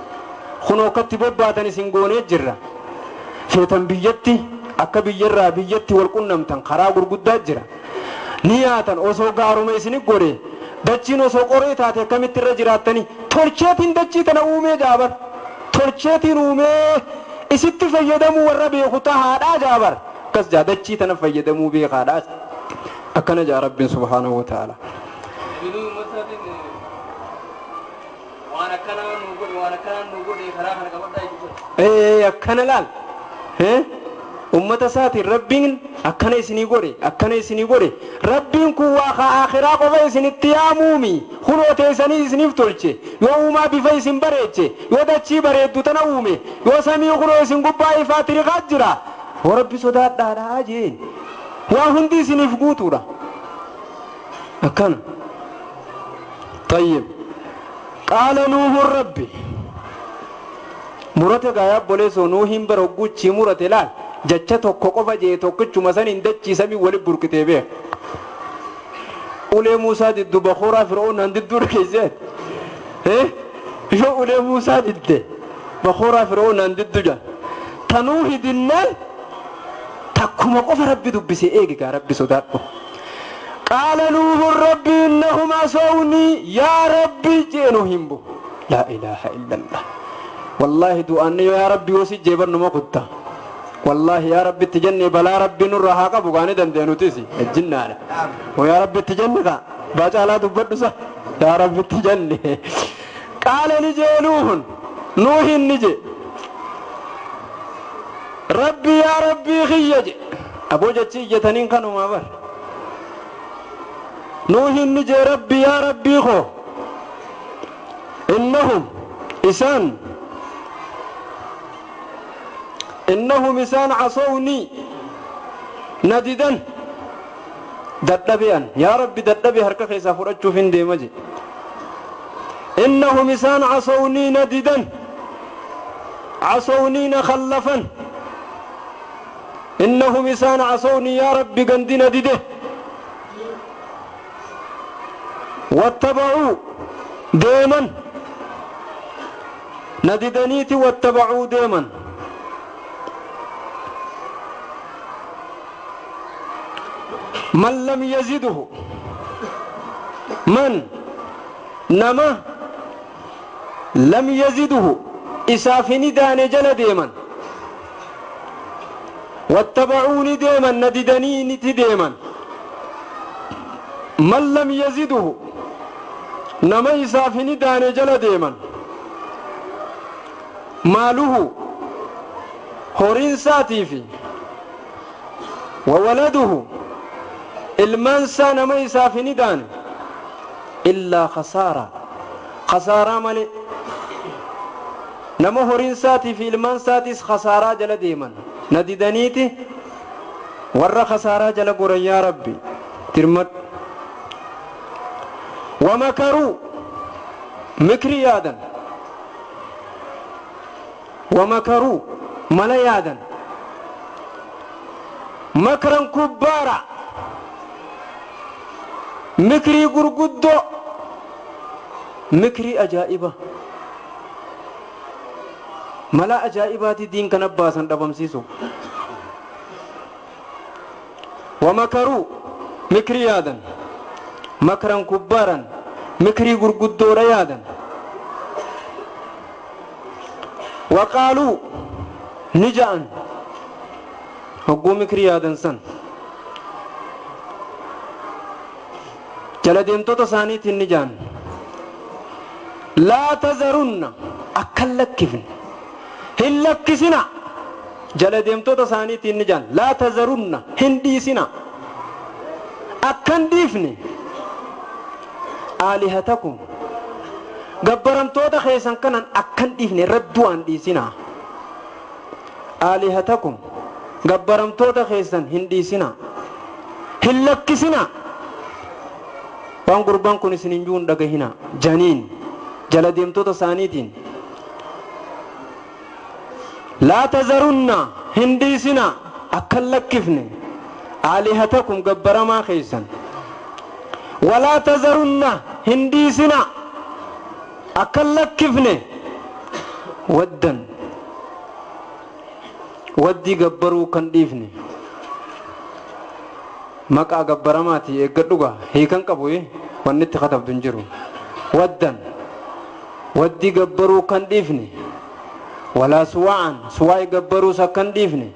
[SPEAKER 1] kunoo akkatti bobbaatan isin goonee jirra feetan biyyatti akka biyyarraa biyyatti wal qunnamtan karaa gurguddaa jira ni yaatan osoo gaaruma isini godhe dachiin osoo qoree taate akkamitti irra jiraattanii tolcheetiin dachii tana uumee jaabar tolcheetiin uumee isitti fayyadamuu warra beeku tahaadhaa jaabar akkas jaa dachii tana fayyadamuu beekaadhaa akkana jaa rabbiin subhaanahu wa ta'ala. Akkana laal ummata isaatiin rabbiin akkana isinii godhe akkana isinii godhe rabbiin kun waa ka akhiraa qofa isinitti yaamuumi kunoo teessanii isiniif tolche yoo uumaa bifa isin bareeche yoo dachii bareeddu tana uume yoo samii kunoo isin gubbaa ifaa tiriqaa jira hoo rabbi sodaadhaadhaa jeen waa hundi isiniif guutuudha akkana tayyib qaala nuuhun rabbi murate gaayaa obboleessoo nuuhin bara hogguuchii murate laal jecha tokko qofa jee tokkichuma san hin dachiisamii wali burqitee beek ulee Muusaa diddu bakooraa fir'oonaan didduu dhageessee yoo ulee Muusaa didde bakooraa fir'oonaan diddu jaa tanuu hidinnaan takkuma qofa rabbi dubbise eegi gaa rabbi sodaadhu qaala nuuhun rabbi innahum asownii yaa rabbi jee nuuhin bu laa ilaaha illallah wallaahi du'aanni yaa rabbi yoo si jeebannuma kutta والله يا ربي تجني بلا ربي نور هاك ابو غاني دندنوتيسي الجنانه ويا ربي تجني باجالا دبدسا يا ربي تجني قال نجي نوح نوح نجي ربي يا ربي خيج ابو جتي جتنين كانوا ما بر نوح نجي ربي يا ربي خو انهم إسان إنهم إسان عصوني نددا ددبيان يا ربي ددبي هركا خيسا فرأتشو فين ديمجي إنهم إسان عصوني نددا عصوني نخلفا إنهم إسان عصوني يا ربي قندي ندده واتبعوا ديما نددنيتي واتبعوا ديما من لم يزده من نما لم يزده إسافني داني جل ديما واتبعوني ديما نددني ديما من لم يزده نما إسافني داني جل ديما ماله هورين ساتيفي وولده المنسى نما يسافني دان إلا خسارة خسارة مالي نما هورين ساتي في المنساتيس خسارة جل ديما نديدنيتي ور خسارة جل قرن يا ربي ترمت ومكروا مكري يادا ومكروا مليادا مكرا كبارا مكري غرغدو مكري أجائبة ملا أجائبات دين كنباسا دبمسيسو ومكروا مكري يادا مكرا كبارا مكري غرغدو ريادا وقالوا نجأن هقو مكري يادا سن جل ديمتوتا سانيتين نجان لا تذرن أكل لكفن هلكسنا جل ديمتوتا سانيتين نجان لا تذرن هنديسنا أكن ديفني آلهتكم gabbaramtoota keessan kanan akkan dhiifne raddu'aan dhiisinaa aalihatakum gabbaramtoota keessan hin dhiisinaa hin lakkisinaa waan gurbaan kun isin hin juun dhagahinaa janiin jala deemtoota isaaniitiin laa tazarunna hin dhiisinaa akkan lakkifne Aalihatakum gabbaramaa keeysan. Walaa tazarunna hin dhiisina akkan lakkifne waddan waddii gabbaruu kan dhiifne maqaa gabbaramaati eeggadhugaa hiikan qabu wanni itti katabdu hin jiru waddan waddii gabbaruu kan dhiifne walaa suwaa'an suwaa'i gabbaruus akkan dhiifne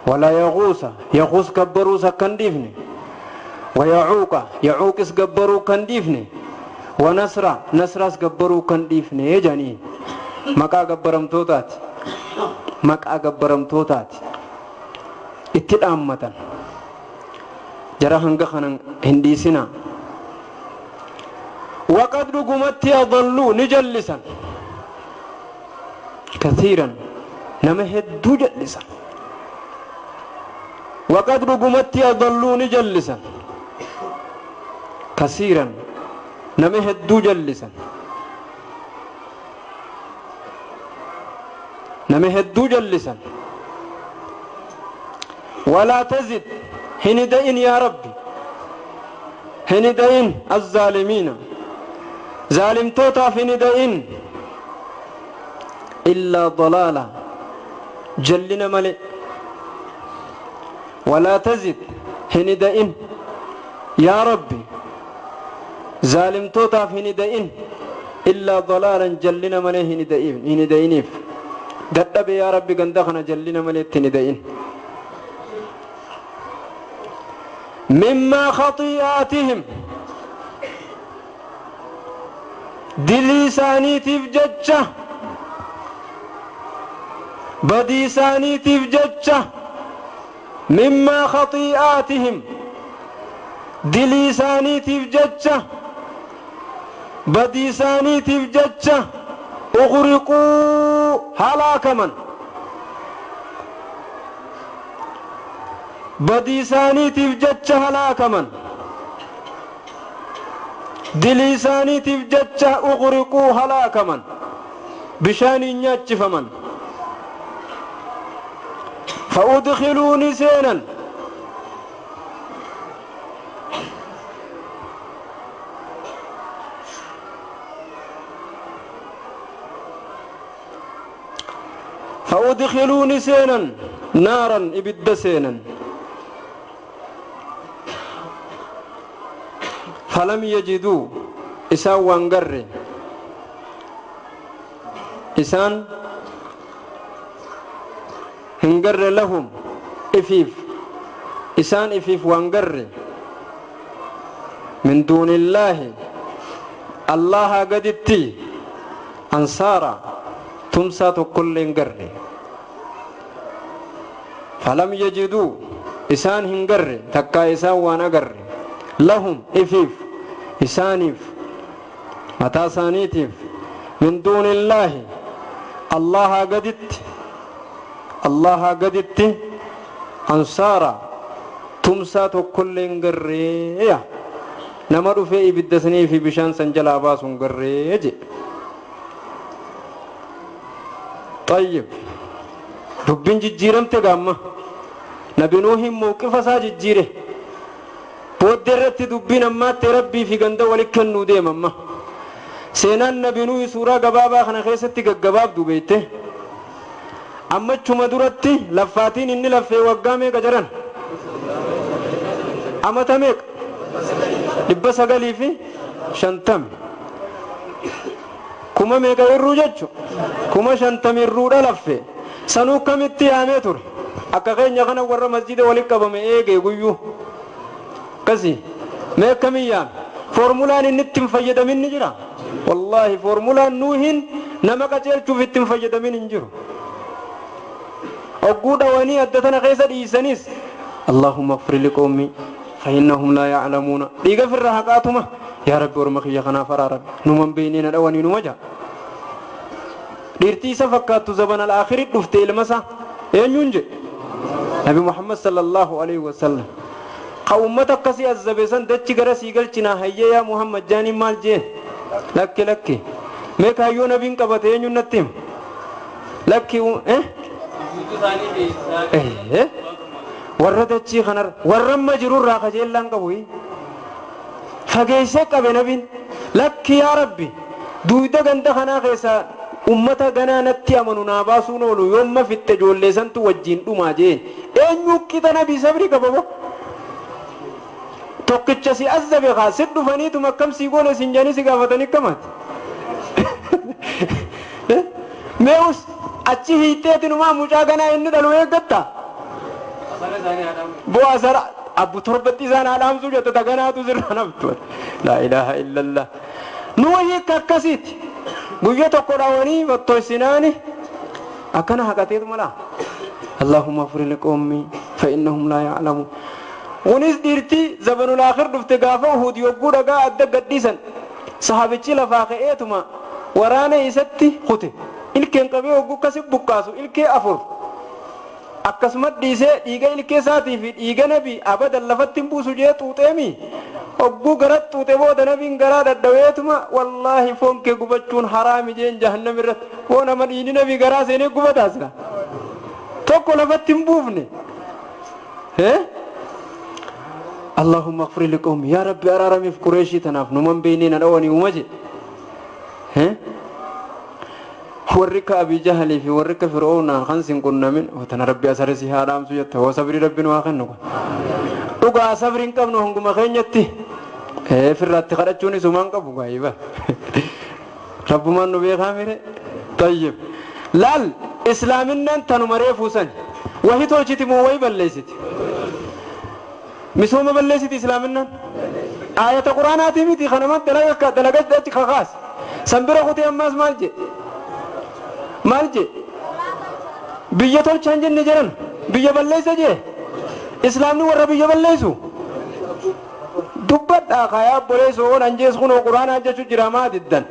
[SPEAKER 1] walaa yaquusa yaquus gabbaruus akkan dhiifne wayacuuqa yacuuqis gabbaruu kan dhiifne wanasra nasraas gabbaruu kan dhiifne jedhanii maqaa gabbaramtootaati maqaa gabbaramtootaati itti dhaammatan jara hanga kanan hin dhiisina waqad dhugumatti adalluu ni jallisan kathiiran nama hedduu jallisan waqad dhugumatti adalluu ni jallisan kasiiran nama hedduu jallisan nama hedduu jallisan walaa tazid hin da'in yaa rabbi hin da'in azzaalimiina zaalimtootaaf hin da'in illaa dalaala jallina male walaa tazid hin da'in yaa rabbi zaalimtootaaf hin da'in illaa dalaalan jallina malee hin da'iniif dadhabe yaa rabbi ganda kana jallina maleetti hin da'in mimmaa khatii'aatihim dilii isaaniitiif jecha badii isaaniitiif jecha mimmaa khatii'aatihim dilii isaaniitiif jecha badii isaaniitiif jecha ughriquu halaakaman badii isaaniitiif jecha halaakaman dilii isaaniitiif jecha ughriquu halaakaman bishaaniin nyaachifaman فأدخلوا نسينا فأدخلوا نسينا نارا إبد سينا فلم يجدوا إسان وانقر إسان هنقر لهم إفيف إسان إفيف وانقر من دون الله الله قدتي أنصارا تمسى كل انقر فلم يجدوا إسان هنقر تكا إسان وانقر لهم إفيف إسانيف متى سانيتيف من دون الله الله قدت الله قدت أنصارا تمسى كل انقرية نمر في إبدسني في بشان سنجل عباس انقرية. طيب ربين ججيرم تقام نبي نوح موقف سا ججيره بودرت دبين أما تربي في غند ولكن نوديم أما سينان نبي نوح سورة قبابا خنا خيستي قباب دوبيته أما چما درتي لفاتين إني لفي وقامي قجران أما تميك لبس قالي في شنتم كما ميكا يرو جتشو كما شنتم يرو لفي سنو كمتي آمي تور أكا غين يغنى ورى مسجد ولك بمي إيجي قيو كسي ميكا ميان فورمولان إنتم فيدا من نجرا والله فورمولان نوهن نمكا تيلتو في التم فيدا من نجرو أقود واني أدتنا غيسة إيسانيس اللهم اغفر لقومي فإنهم لا يعلمون ليغفر رهقاتهما يا رب ورمخي يخنا فرا رب نمن بيننا الأواني نمجا ديرتي سفكات زبن الآخر دفتي المسا ينجي نبي محمد صلى الله عليه وسلم قومتك كسي الزبسان دتشي غرسي قلتنا هيا يا محمد جاني مال جين لك لك ميك هيو نبين قبت ينجو نتيم لك ايه ايه Warra dachii kanarra warra amma jirurraa kajeellaan qabu fageessee qabe nabiin lakki yaa rabbi duuda ganda kanaa keessaa ummata ganaa natti amanu naa baasuun oolu yoomma fixxe ijoollee santu wajjiin dhumaa jeen eenyu qixa nabii sabri qababo tokkicha si azzabe kaa sit dhufaniituma akkam sii goone sin jedhanii si gaafatanii akkamaati mee'us achi hiixeetinumaa mucaa ganaa inni dhalu eeggatta bu'aa sara abbu torbatti isaan haadhaamsuu jette taganaatu sirra naftu laa ilaaha illallah nuyi akkasiiti guyya tokko dhawanii battoysinaani akkana haqateetu mala allahumma afri liqoomi fa innahum laa ya'lamuun kunis dhiirtii zabanul aakhir dhufte gaafa uhud yogguu dhagaa adda gadhiisan sahabichi lafaa ka'eetuma waraana isatti kute ilkeen qabee hogguu akkasi buqqaasu ilkee afur akkasuma dhiisee dhiiga ilkee isaatii fi dhiiga nabii abadan lafatti hin buusu jee xuuxeemi hogguu gara xuuxe booda nabiin garaa dadhaweetuma wallaahi foon kee gubachuun haraami jeen jahannam irratti foon nama dhiigni nabii garaa seenee gubataasira tokko lafatti hin buufne اللهم اغفر لقومي يا ربي أرارمي في قريشي تناف نمن بيني ندواني ومجي warri ka Abi Jahalii fi warri ka Fir'oonaa kan sin qunnamin tana rabbi asarisi haa dhaamsu jette hoo sabrii rabbi nu haa kennu dhugaa sabrii hin qabnu honguma keenyatti firraatti kadhachuun isumaan qabu gaayiba rabbumaan nu beekaa mire tayyib laal islaaminaan tanuma reefuu san wahi tolchiti moo wahi balleessiti misooma balleessiti islaaminaan aayata quraanaatii miti kanama dalaga kakaas san bira kutee ammaas maal jedhe maal je biyya tolchaan jenne jedhan biyya balleessa jee islaamni warra biyya balleessu dubbadhaa kaayaa obboleessu oon anjees kunoo quraanaa jechu jira maa diddan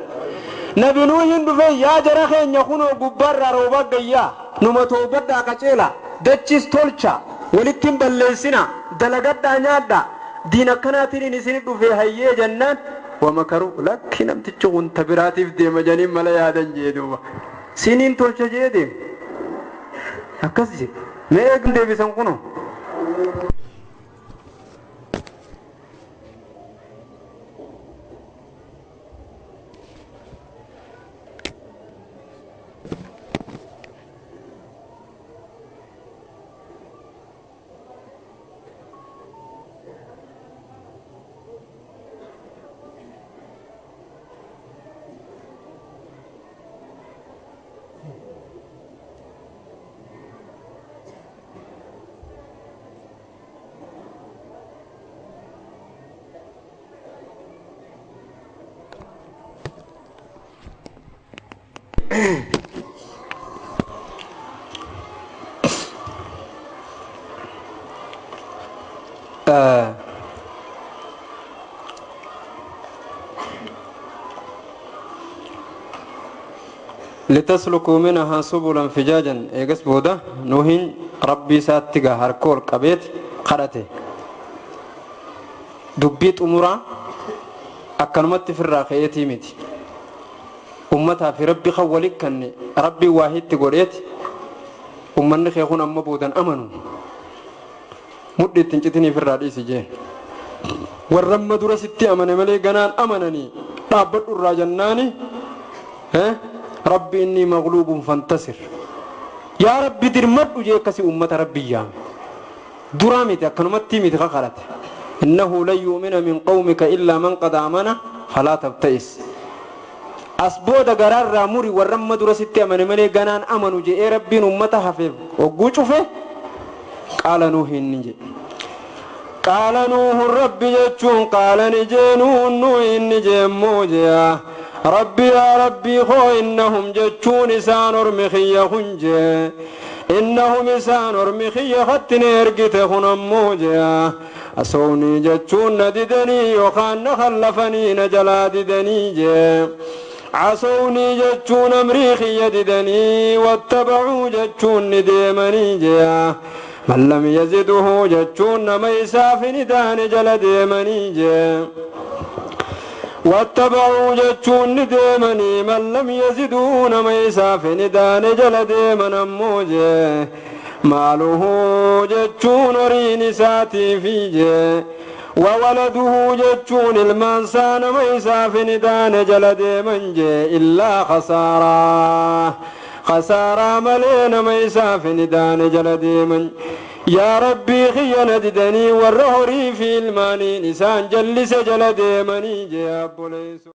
[SPEAKER 1] nabi nuuhin dhufe yaa jara keenya kunoo gubbaarraa roobaa gayyaa numa toobadhaa qaceela dachis tolcha walitti hin balleessina dalagadhaa nyaadhaa diin akkanaatiin isin dhufe hayyee jennaan wamakaruu lakki namtichi kun tabiraatiif deema janiin mala yaadan jee duuba siniin tolcha jee deema akkas je mee eegum deebisan kunoo لتسلكوا منها سبلا فجاجا ايغس بودا نوهين ربي ساتغا هركول قبيت قرته دبيت امورا اكنمت في الراخيتي متي امتها في ربي خولك كن ربي واحد تغوريت امن خيخون اما بودن امنوا مدت تنجتني في الراديس جي ورم درستي امن ملي غنان امنني دابد الراجناني ها ربي إني مغلوب فانتصر يا ربي درمت وجيكسي أمة ربي يا درامتي أكنمتي متخخلت إنه لن يؤمن من قومك إلا من قد آمن فلا تبتئس أسبود قرار راموري ورم درستي أمن ملي غنان أمنوا جي ربي أمة حفيف وقوشوفه قال نوح نجي قال نوح ربي جتشون قال نجي نوح نوح نجي موجيا ربي يا ربي خو إنهم جتشون إسان أرمخي خنجي إنهم إسان أرمخي خطني إرقت خنموجيا أسوني جتشون نددني وخان خلفني نجلا ددني جي عصوني جتشون أمريخي يددني واتبعوا جتشون نديمني جي من لم يزده جتشون ميساف ندان جل ديمني جي واتبعوا جتشون ديمني من لم يزدون ميساف ندان جل ديمن أموجي Maaluhu jechuun horiin isaatiifi jee, wawaladuhu jechuun ilmaan isaa nama isaaf hin taane jala deeman jee, illaa khasaaraa, khasaaraa malee nama isaaf hin taane jala deeman. Yaa Rabbii kiyya, na didanii warra horii fi ilmaaniin isaan jallise jala deemanii jee abboleessu.